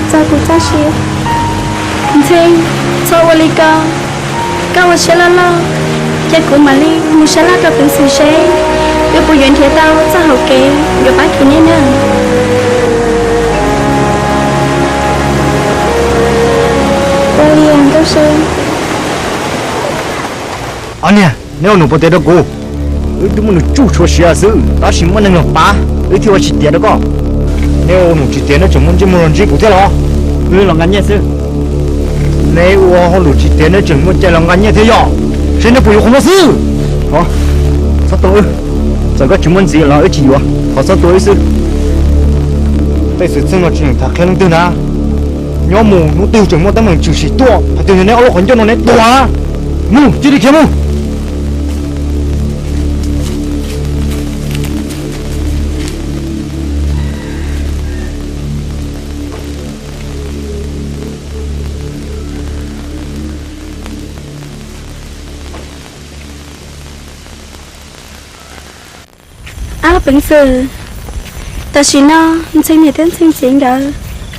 txog kuv txoj sia. Ntxhee, txhob ua li ko. Koj ua siab loj loj, ces kuv mam li mus sab laj rau Paj Xwm seb wb puas yuav nrhiav tau txoj hauv kev yuav pab Kis nej na. Ua li Nkauj See. Ob niag, neb ua num pov tes rau kuv. Wb twb muab nws tsuj tshuav siav xwb, tab sis muaj neeg los pab, wb thiaj ua tsis tiav rau koj. Neb ua num tsis tiav neb tseem muaj ntsej muag los ntsib kuv thiab los? Wb los nqa nyiaj xwb. Neb ua hauj lwm tsis tiav neb tseem muaj cai los nqa nyiaj thiab yog? Seb neb puas yuav qhov muag xwb. Txhob tua wb, txawm koj tsis muaj ntxiv los wb tsis yuav, thov txhob tua wb xwb. Tej xwm txheej no tsis yeem tham qhia leej twg na. Nyob mus hnub twg tseem muaj teeb meem tshwm sim tuaj, hais tias yog neb ob lub qhov ncauj no neb tuag. Mus, cia li khiav mus. Ab Peev Xwm, tam sim no Ntxhee niam thiab Ntxhee txiv nkawd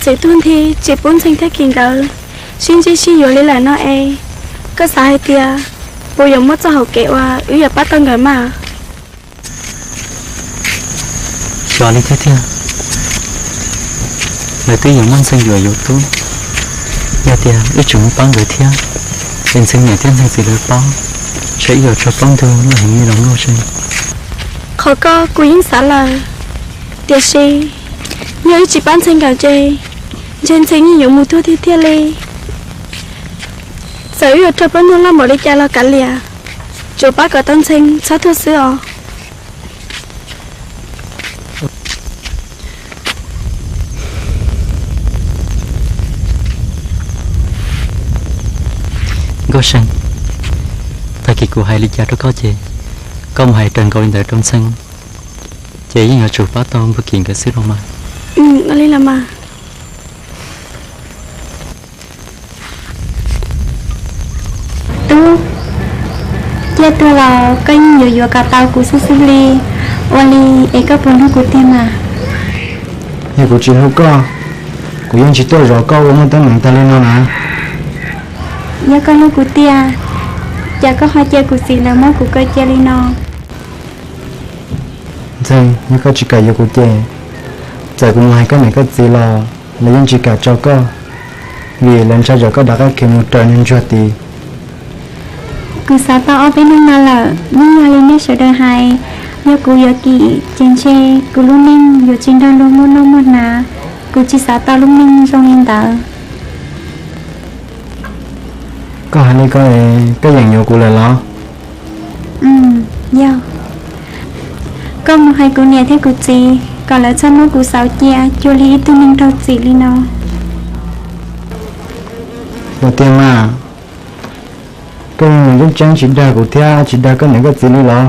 txawm tuag nthi tsis pub Ntxhee thiab Kim nkawd sib ntsib sib yuav li lawm no es, koj xav hais tias puas yuav muaj txoj hauv kev uas wb yuav pab tau nkawd mas? Xyov li thiab tiag, lawv twb yuav muab Ntxhee yuam yuav tub, yog tias wb tseem mus pab nkawd thiab, es Ntxhee niam thiab Ntxhee txiv lawv paub, saib wb yuav raug plaub ntug loj heev li los lauj Xee. Qhov koj kuv yeej xav lawm, tiam sis yog wb tsis pab Ntxhee nkawd ces ntshe Ntxhee yeej yuav mus tuag tiag tiag li. Txawm wb yuav raug plaub ntug loj npaum li cas los kav liam, tsuas pab kom tau Ntxhee txhob tuag xwb os. Nkauj Xee, tag kis kuv hais li cas rau koj ces koj mus hais raws nkaus li ntawd rau Ntxhee, ces yeej yuav tsum pab tau Npawg Kim nkawd xwb los mas. Ua li los mas. Tub, ciaj tuag los koj yeej yuav yuav kom tau kuv xwb xwb li. Ua li es koj puas hlub kuv tiag mas? Yog kuv tsis hlub koj, kuv yeej tsis tuaj zov koj ua muaj teeb meem tag li no na. Yog koj hlub kuv tiag, cas koj ho cia kuv txiv lawv muab kuv kaw cia li no? Ntxhee, yog koj tsis kam yuav kuv ces, txawm kuv mus hais koj niam koj txiv los lawv yeej tsis kam tso koj, vim lawv ntshai tsam koj rov qab khiav mus raws niag ntsuag tid. Kuv xav tau ob peb hnub no lawm, yeej yog li nej sawv daws hais, yog kuv yuav Kim ces ntshe kuv lub neej yuav tsis nrog luag muaj noj muaj hnav, kuv tsis xav tau lub neej zoo li ntawd. Koj hais li ko es koj yeem yuav kuv lawm los? Yog. Koj mus hais kuv niam thiab kuv txiv kom lawv txhob muab kuv xauv cia cuag li ib tug neeg raug txim li no. Ua tiag mas, koj yeej mus yeej tseeb tsis dag kuv thiab tsis dag koj niam koj txiv li los?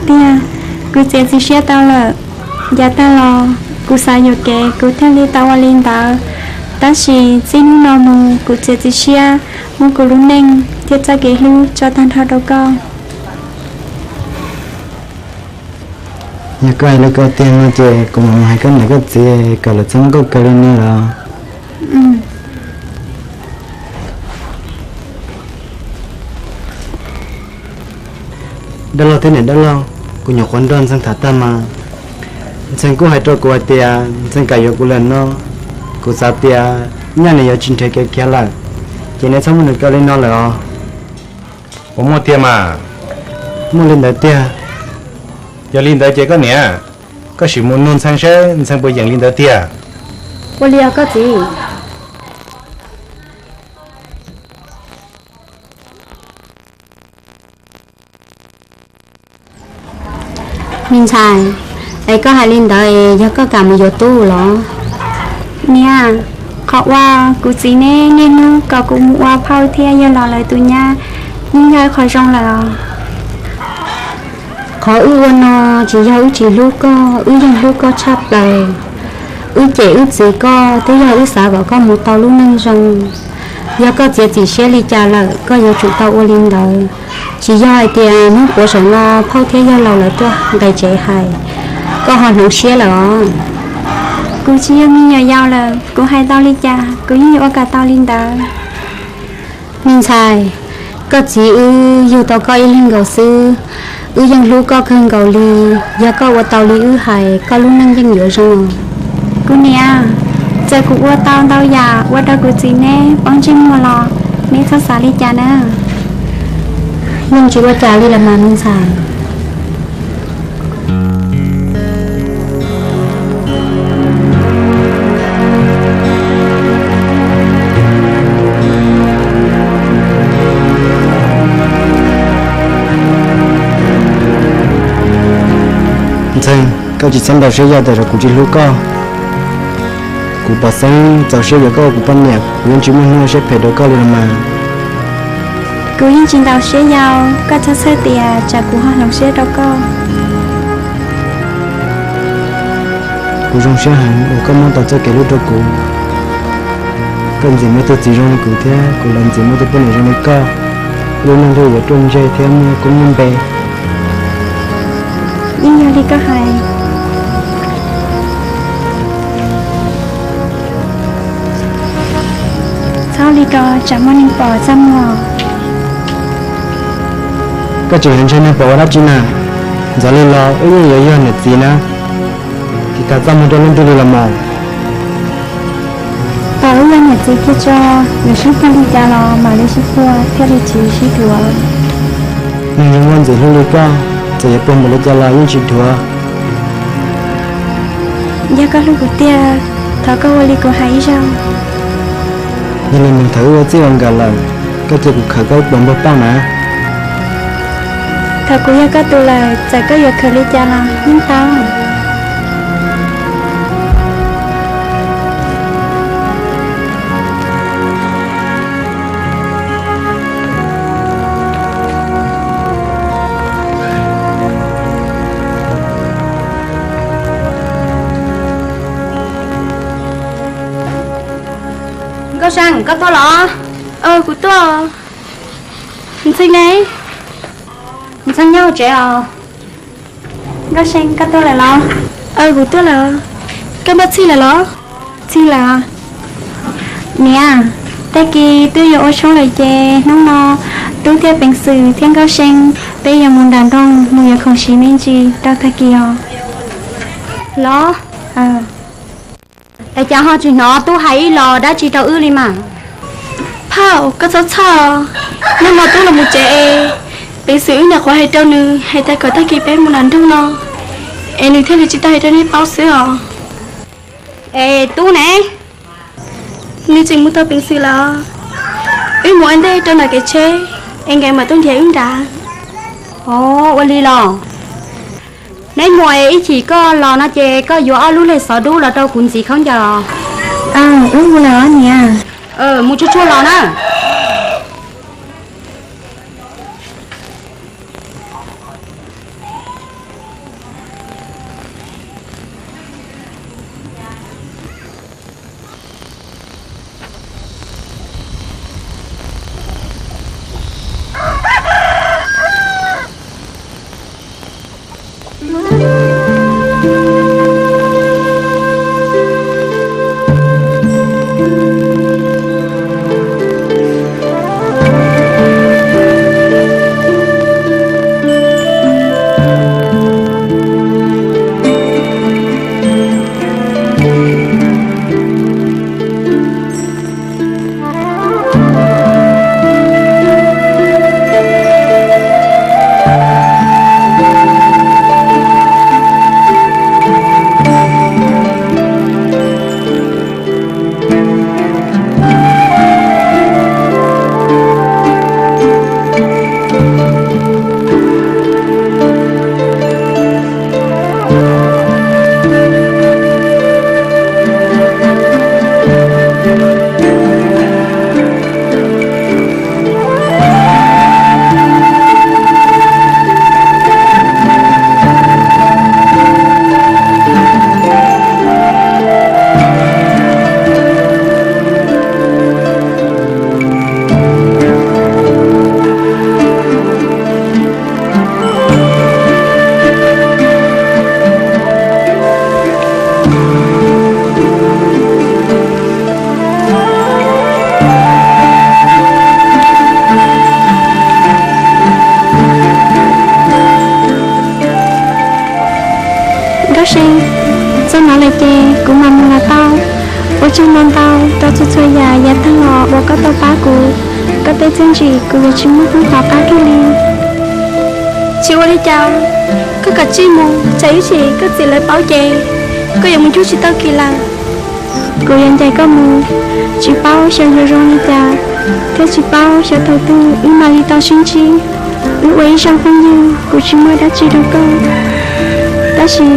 Tiag, kuv txiav txim siab tau lawm. Yav tag los kuv xav yuam kev kuv thiaj li tau ua li ntawd, tab sis txij hnub no mus kuv txiav txim siab muab kuv lub neej thiab txoj kev hlub tso tag nrho rau koj. Yog koj hais li ko tiag no ces kuv mam mus hais koj niam koj txiv kom lawv txhob muab koj kaw li no los? Dab laug thiab niam dab laug, kuv nyuam qhuav nrog Ntxhee tham tag mas, Ntxhee kuj hais rau kuv hais tias Ntxhee kam yuav kuv lawm no. Kuv xav tias nyaj nws yuav tsis nrhiav kev khiav lawm, ces neb txhob muab nws kaw li no lawm os. Puas muaj tiag mas? Muaj li ntawd tiag. Yog li ntawd ces koj niam, koj sim mus nug Ntxhee seb Ntxhee puas yeem li ntawd tiag. Ua li os koj txiv. Me ntxhais, es koj hais li ntawd es yog koj kam mus yuav tub los? Niam, qhov uas kuv txiv neb niaj hnub kom kuv mus ua phauj thiab yawg laus lawv tus nyab yeej yog qhov zoo lawm os. Qhov wb ua no tsis yog wb tsis hlub koj, wb yeej hlub koj tshaj plaws. Wb cem wb txwv koj twb yog wb xav kom koj mus tau lub neej zoo. Yog koj txiav txim siab li cas lawm koj yuav tsum tau ua li ntawd. Tsis yog hais tias hnub puav saum no phauj thiab yawg laus lawv tuaj nqis tsev hais, koj ho hloov siab lawm os. Kuv tsis yog me nyuam yaus lawm, kuv hais tau li cas kuv yeej yuav ua kom tau li ntawd. Me ntxhais, koj txiv wb yug tau koj ib leeg nkaus xwb, wb yeej hlub koj kawg nkaus li. Yog koj ua tau li wb hais, koj lub neej yeej yuav zoo. Kuv niam, txawm kuv ua tau ntau yam ua rau kuv txiv neb poob ntsej muag los neb txhob xav li cas na. Yeej tsis ua cas li los mas me ntxhais. Ntxhee, koj tsis txhob ntaus siab yau tam sim kuv tsis hlub koj. Kuv pom xeeb txaus siab yuav koj ua kuv poj niam, kuv yeej tsis muaj hnub ua siab phem rau koj li los mas. Kuv yeej tsis ntaus siab yau, koj txhob txhawj tias tsam kuv ho hloov siab rau koj. Kuv zoo siab heev uas koj muab tau txoj kev hlub rau kuv. Koj ntxim muaj tus txiv zoo li kuv thiab kuv los ntxim muaj tus poj niam zoo li koj. Lub neej thiaj yuav ruaj ntseg thiab muaj koob muaj npe. Yeej yog li koj hais. Txhob li ko tsam muaj neeg pom txaj muag. Koj tseem yuav ntshai neeg pom ua dab tsi na? Ntxov li los wb yeej yuav yog niam txiv na, tsis tas txaj muag rau leej twg li los mas. Thaum wb yog niam txiv kiag tso, yuav sib puag li cas los mam li sib puag thiaj li tsis sib dhuav. Neeg zoo muaj ntxim hlub li koj, txawm yuav puag npaum li cas los yeej tsis dhuav. Yog koj hlub kuv tiag, thov koj ua li kuv hais ib zaug. Yog li mus, thaum wb ua txij ua nkawm lawm, koj cia kuv khawm koj ib pluag npawg poj na. Thaum kuv yog koj tus lawm, txawm koj yuav khawm li cas los yeej tau. Nkauj See, koj tuaj los? Kuv tuaj. Ntxhee ne? Ntxhee nyob hauv tsev os. Nkauj See, koj tuaj lawm los? Kuv tuaj lawm. Koj npaj txhij lawm los? Txhij lawm. Niam, tag kis twb yuav ua tshoob lawm ces hnub no Tub thiab Peev Xwm thiab Nkauj See peb yuav mus nram nroog mus yuav khoom siv me ntsis rau tag kis os. Los, es cas ho tsis hnov Tub hais ib los dab tsi rau wb li mas? Phauj, koj txhob txhawj, hnub no Tub los mus tsev es Peev Xwm wb nyuam qhuav hais rau nws hais tias kom tag kis peb mus nram nroog no, es nws thiaj li tsis tau hais rau nej paub xwb os. Es Tub ne? Nws tseem mus tau Peev Xwm lawm. Wb mus ua ntej rau nram kev tsheb es nkawd mam tuaj nrhiav wb nrad. Ua li los? Neb mus es ib chim koj los no ces koj yuav ob lub leg xov dub los rau kuv ntxiv khaub ncaws. Wb mus lawm os niam. Mus tsuag tsuag los na. Nkauj See, txog no lawm ces kuv mam mus los tau. Ua tsaug ntau ntau rau txhua txhua yam yav tag los uas koj tau pab kuv. Koj tej txiaj ntsim kuv yuav tsis muab poob tom qab kiag li. Tsis ua li cas, koj kav tsij mus, tsam ib tsam koj txiv lawv paub ces koj yuav mus ncuab tsis tau kiag lawm. Kuv yuav ncaim koj mus, tsis paub xyov yuav zoo li cas, thiab tsis paub xyov thaum twg wb mam li tau sib ntsib. Wb ua ib zaug phooj ywg, kuv tsis muaj dab tsi rau koj, tab sis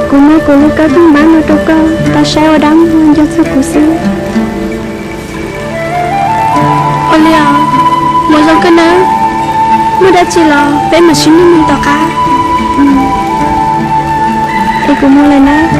kuv muab kuv lub kab pheej npab no rau koj tau saib ua dab muag nco txog kuv xwb. Ua li os, mus zoo koj nawb, muaj dab tsi los peb mam sib ntsib mus tom qab. Es kuv mus lawm nawb.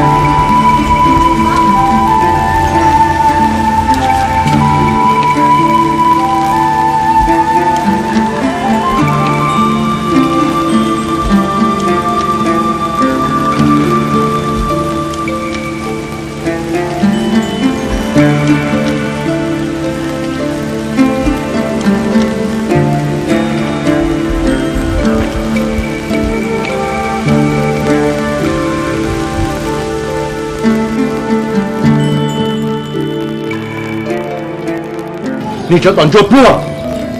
Tsov tom ntsuag pluag,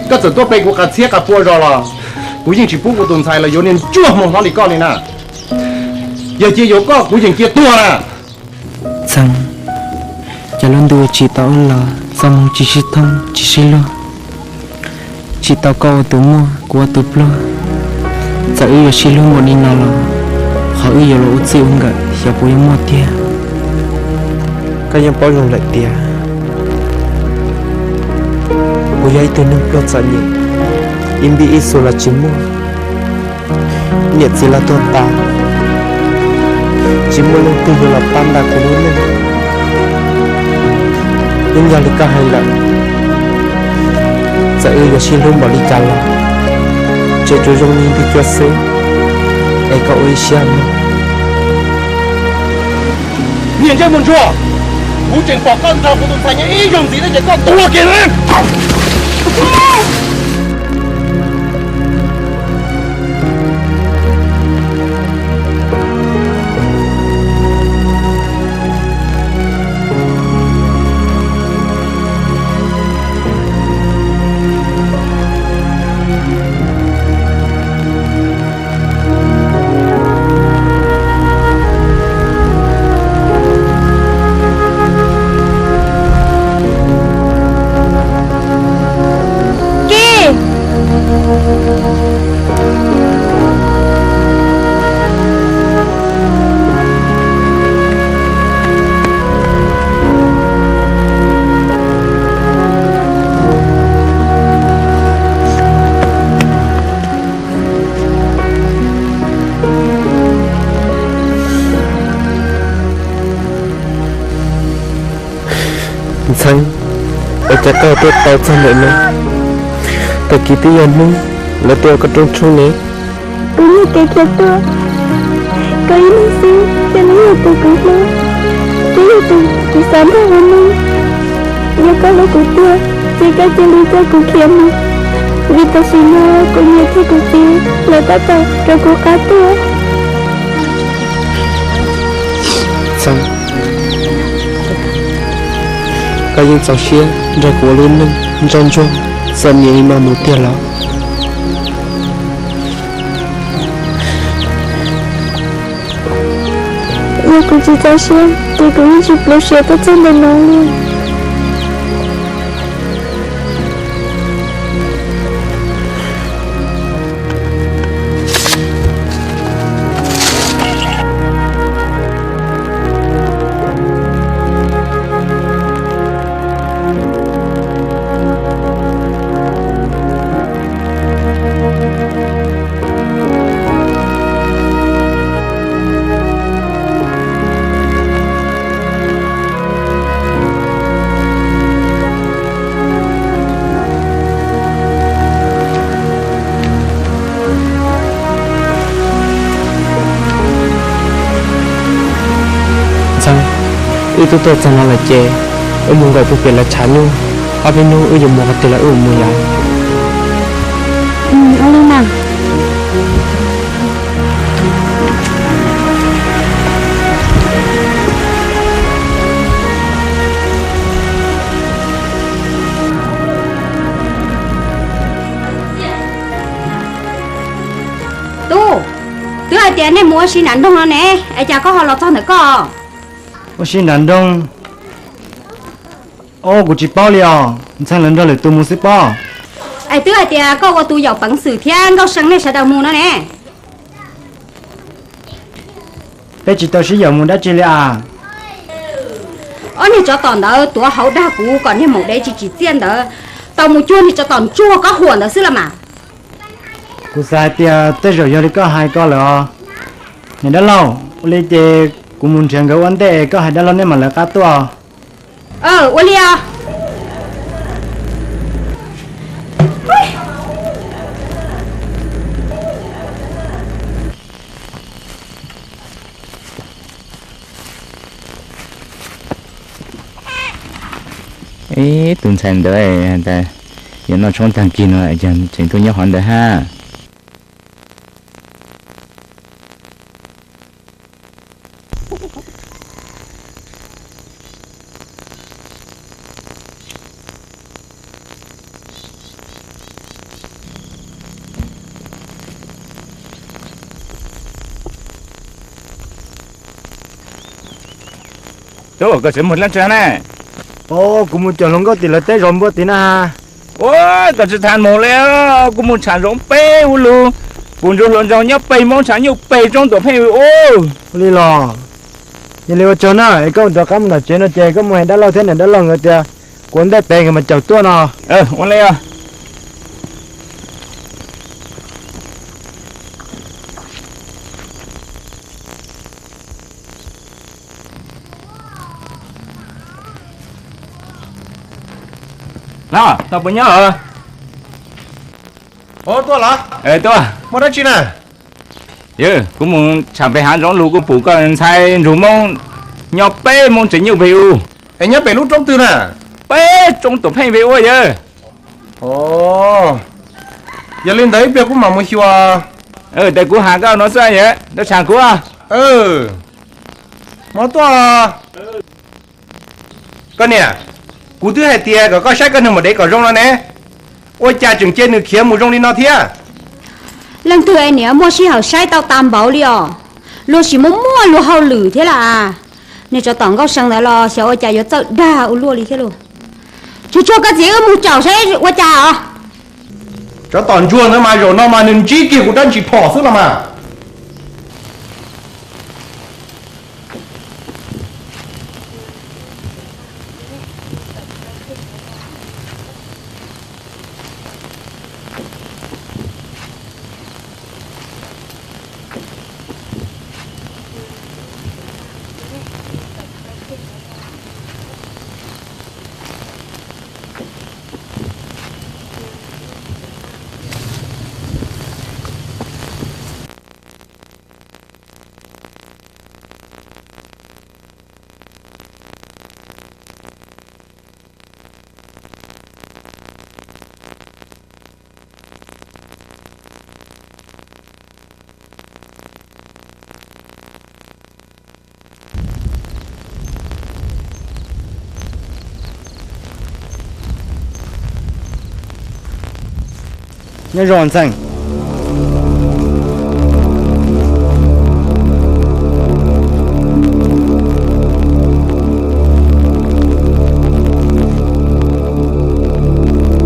koj txawm tuaj pe kuv qas txhiab qas pua zog los kuv yeej tsis pub kuv tus ntxhais los yuav niag ntsuag hmoo hlob li koj li na. Yog cia yuav koj kuv yeej cia tuag na. Txheej, cov lub ntuj tsim tau wb los txoj hmoo tsis sib thoob tsis sib luag, tsim tau koj ua tus muaj kuv ua tus pluag. Txawm wb yuav sib hlub npaum li no los qhov wb yuav los ua txij ua nkawm xyov puas yuav muaj tiag. Koj yeej paub zoo lawm tias kuv yog ib tug neeg pluag txom nyem, ib npib ib xu los tsis muaj, niam txiv los tuag tas, tsis muaj leej twg yuav los pab ntawm kuv lub neej. Yeej yog li koj hais lawm, txawm wb yuav sib hlub npaum li cas los tseem tsuas zoo li ntug cua xwb, es koj ua ib siab mog. Niag ntsej muag ntsuag, kuv tseem pom koj nrog kuv tus ntxhais nyob ib zaug ntxiv thiab ces koj tuag kiag lawm. Ntxhee, ua cas koj tuaj tau txog ntawm no? Tag kis twb yog hnub lawv tuaj ua koj rooj tshoob ne. Kuv nyiag kev khiav tuaj, koj ib leeg xwb thiaj li yog tus kuv hlub, thiab yog tus kuv xav nrog ua neej. Yog koj hlub kuv tiag, ces koj cia li coj kuv khiav mus, vim tam sim no kuv niam thiab kuv txiv lawv tab tom raws kuv qab tuaj. Txheej, koj yeej txaus siab nrog kuv ua lub neej ntsoj ntsuag txom nyem li no mus tiag los? Yog kuv tsis txaus siab ces kuv yeej tsis pluav siab tuaj txog ntawm no li. Ntxhee, wb twb tuaj txog no lawm ces wb mus nkaum puag pem lawv tshav nyuj, ob peb hnub wb yuav mus qhov twg los wb mus yom. Ua li mas. Tub, twb hais tias nej mus ua si nram nroog no ne, es cas koj ho los txog ntawm koj? Ua si nram nroog? Os, kuv tsis paub li os, Ntxhee lawv nrog lwm tus mus xwb pob. Es twb hais tias koj ua tus yaum peev xwm thiab Nkauj See nej sawv daws mus no ne. Peb tsis tau sib yaum mus dab tsi li as. Ob niag tsov tom ntawd tuav hauv dag kuv kom niag maum dev tsis tsim txiaj ntawd tau mus cuag niag tsov tom ntsuag koj huam ntawd xwb los mas. Kuv xav hais tias tej zaum yog li koj hais ko lawm os. Niam dab laug, ua li ces kuv mus nrhiav nkawd ua ntej, koj hais dab laug nej mam lawv qab tuaj. Ua li os. Ib tus ntxhais ntawd yuav noj tshoob tag kis no tseem tuaj nyob qhov ntawd hab. Tub, koj tseem mus dlaab tsi na? Os, kuv mus caum hluas nkauj tim lawv teb zov npua tim na. Ua, koj tsis tham mus li, kuv mus tsham zoov peb ub lug, kuv ntsuag hluas nraug nyob pem Moob tshav nyuj pem roob Tuam Pheej ub. Ua li los, yog li ua tsaug na, es koj rov qab mus tom tsev no ces koj mus hais dab laug thiab niam dab laug nkawd tias kuv ua ntej pem nkawd mas caum tuaj no. Ua li os. No, tau puas nyob? Tuaj los? Tuaj. Muaj dab tsi na? Yawg, kuv mus tsham pem hav zoov lug kuv pum koj ntxhais ntsuag Moob nyob peb Moob tsev nyuj pem ub. Es nyob pem lub roob twg na? Peb roob Tuam Pheej pem ub yawg. Os, yog li ntawd ib pliag kuv mam mus xyuas. Tes kuv has koj no xwb yawg, rau tsham kuv. Mov tuaj. Koj niam, kuv twb hais tias kom koj saib koj niag maum dev kom zoo no ne, ua cas tseem cia nws khiav mus zoo li no thiab? Leej twg es niam muaj sij hawm saib tau tas npaum li os. Luag sim muaj muaj luag hauj lwm thiab las. Niag tsov tom Nkauj See ntawd los xyov ua cas yuav txawj dag ua luaj li thiab lauj. Tsuag tsuag koj txiv wb mus caum saib ua cas os. Tsov tom ntsuag ntawd mas zaum no mas nws ntsib kiag kuv rab ntsis phom xwb los mas. Nyob zoo Ntxhee.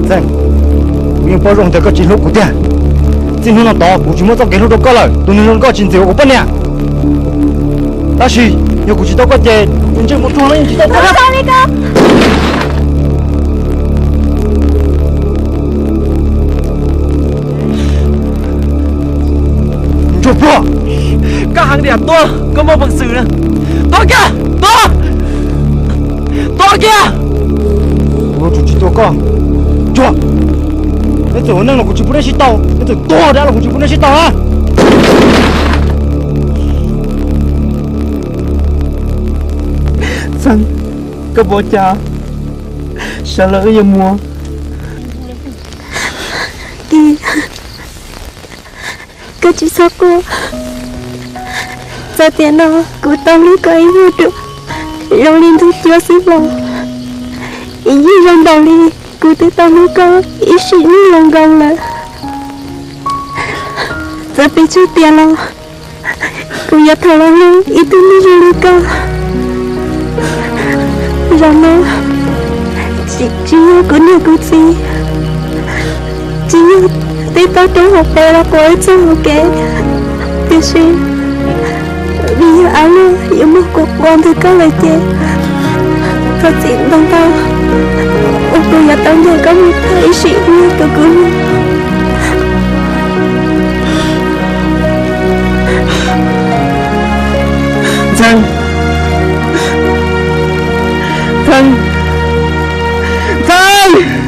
Ntxhee, kuv yeej paub zoo tias koj tsis hlub kuv tiag. Txij hnub no tod kuv tsis muab txoj kev hlub rau koj lawm, tus neeg zoo li koj tsis ntxim ua kuv poj niam. Tab sis yog kuv tsis tau koj ces tus ntsej muag tuag no yeej tsis tau koj. Ntsuag pluag, koj heev tiag tuag, koj muaj peev xwm na. Tuag kiag, tuag, tuag kiag. Kuv yuav tsum tsis tua koj. Ntsuag, neb txawm ua neej los kuv tsis pub neb sib tau, neb txawm tuag dab los kuv tsis pub neb sib tau na. Ntxhee, koj puas cas? Sawv los wb yuav mus. Koj tsis txhob quaj. Txawm tiam no kuv tau hlub koj ib vuag rau zoo li ntug cua xwb los, yeej zoo npaum li kuv twb tau hlub koj ib sim neej zoo nkaus lawm. Txawm pes tsawg tiam los kuv yuav thov los hlub ib tug neeg zoo li koj. Zaum no tsis yog kuv niam kuv txiv, tsis yog tej toj roob hauv pes los quav wb txoj hauv kev, tiam sis vim yog av luaj yuav muab kuv quas ntawm koj lawm ces thov txim ntau ntau uas kuv yuav tau ncaim koj mus tag ib sim neej tus kuv. Ntxhee, Ntxhee, Ntxhee.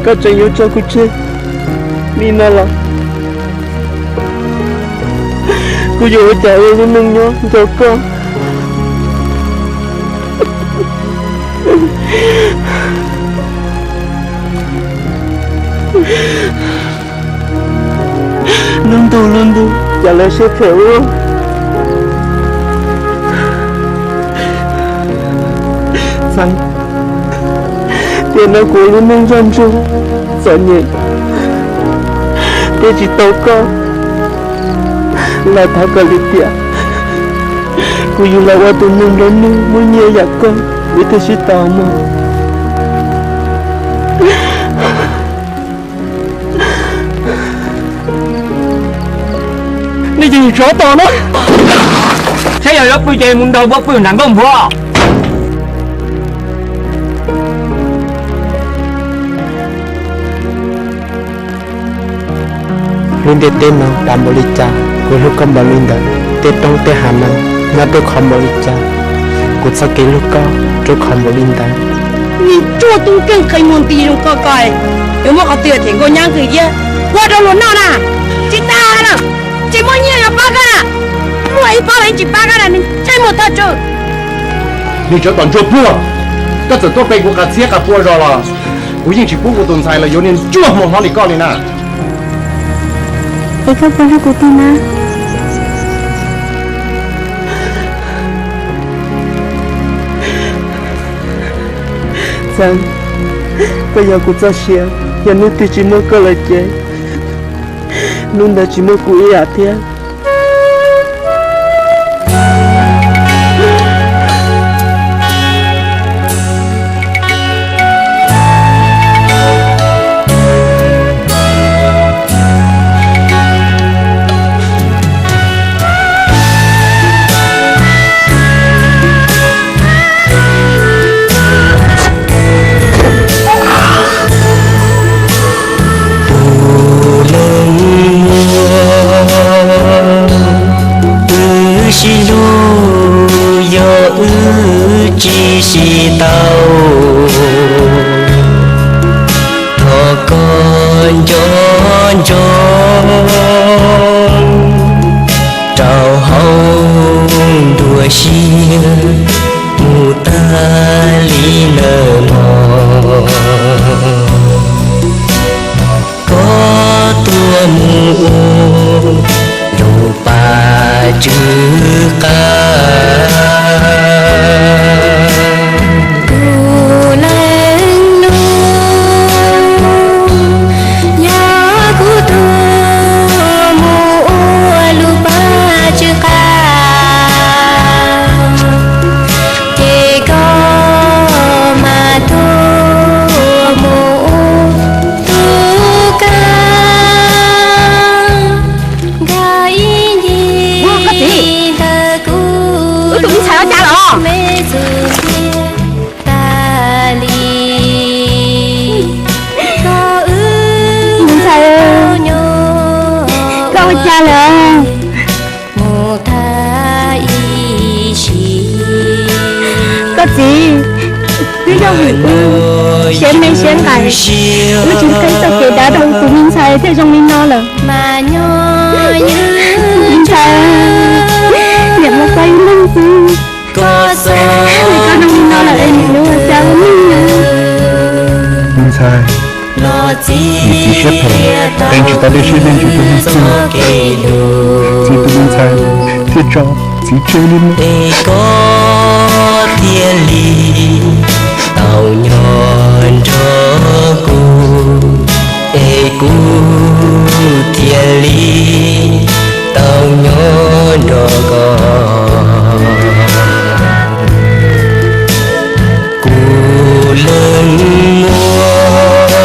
Koj tseem yuav tso kuv tseg li no los kuv yuav ua cas ua lub neej nyob nco koj. Lub ntuj lub ntuj cas lawv siab phem ua luaj. Ntxhee, tiam no kuv ua lub neej nrog ntsuag txom nyem, Thiab tsis tau koj, los thov kom li tiam, kuv yug los ua tus neeg nplua nuj muaj nyiaj yam koj, wb thiaj sib tau mog. Nej cov niag tsov tom no, saib yog yuav pw ces mus nrog npua pw nram nkuaj npua. Lub ntiaj teb no dav npaum li cas, kuv hlub koj npaum li ntawd. Tej roob tej hav no nyob ruaj khov npaum li cas, kuv txoj kev hlub koj ruaj khov npaum li ntawd. Niag tsuag tub nkeeg qe muag nti zoo koj ko, yuav muab qhov twg them nkauj nyab nqhis thiab ua rau luag noj na? Tsis tas na, tsis muaj nyiaj yuav pab koj na. Muaj ib pab los tsis pab koj na, ntsej muag thaj tswg. Niag tsov tom ntsuag pluag, koj txawm tuaj pe kuv qas txhiab qas pua zos los kuv yeej tsis pub kuv tus ntxhais los yuav niag ntsuag hluas hlob li koj li na. Es koj puas hlub kuv tiag na? Txheeb, koj yog kuv txoj sia, yog hnub twg tsis muaj koj lawm ces hnub ntawd tsis muaj kuv ib yam thiab. Tus leej muam, wb sib hlub yog wb tsis sib tau. Thov koj nco ntsoov rau hauv nruab siab mus tag li nawb mog. Koj tuaj mus ua lub paj tswv qab. Tus leej nus, yog kuv tuaj mus ua lub paj tswv qab, ces koj mas tuaj mus ua tus kab. Nkag ib ncig ntawm kuv, wb tus me ntxhais ua cas lawm? Me txhais, koj ua cas lawm? Koj txiv, twb yog vim wb siab me siab nqaim, wb tsis qe txoj kev dav rau tus me ntxhais thiaj zoo li no lawm. Me ntxhais, niam muab koj ib leeg xwb, koj zoo li no lawm es niam yuav ua cas ua neej na? Me ntxhais, niam txiv siab phem, qee tsis tau dej siab dej ntsws rau leej twg, txiv tus me ntxhais thiaj tso txiv tseg li no. Es koj thiaj li tau nyob nrog kuv, es kuv thiaj li tau nyob nrog koj. Kuv leej muam,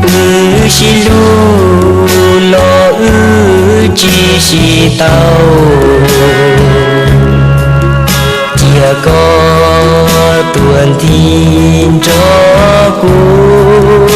wb sib hlub los wb tsis sib tau. Cia koj tuaj nti nrog kuv,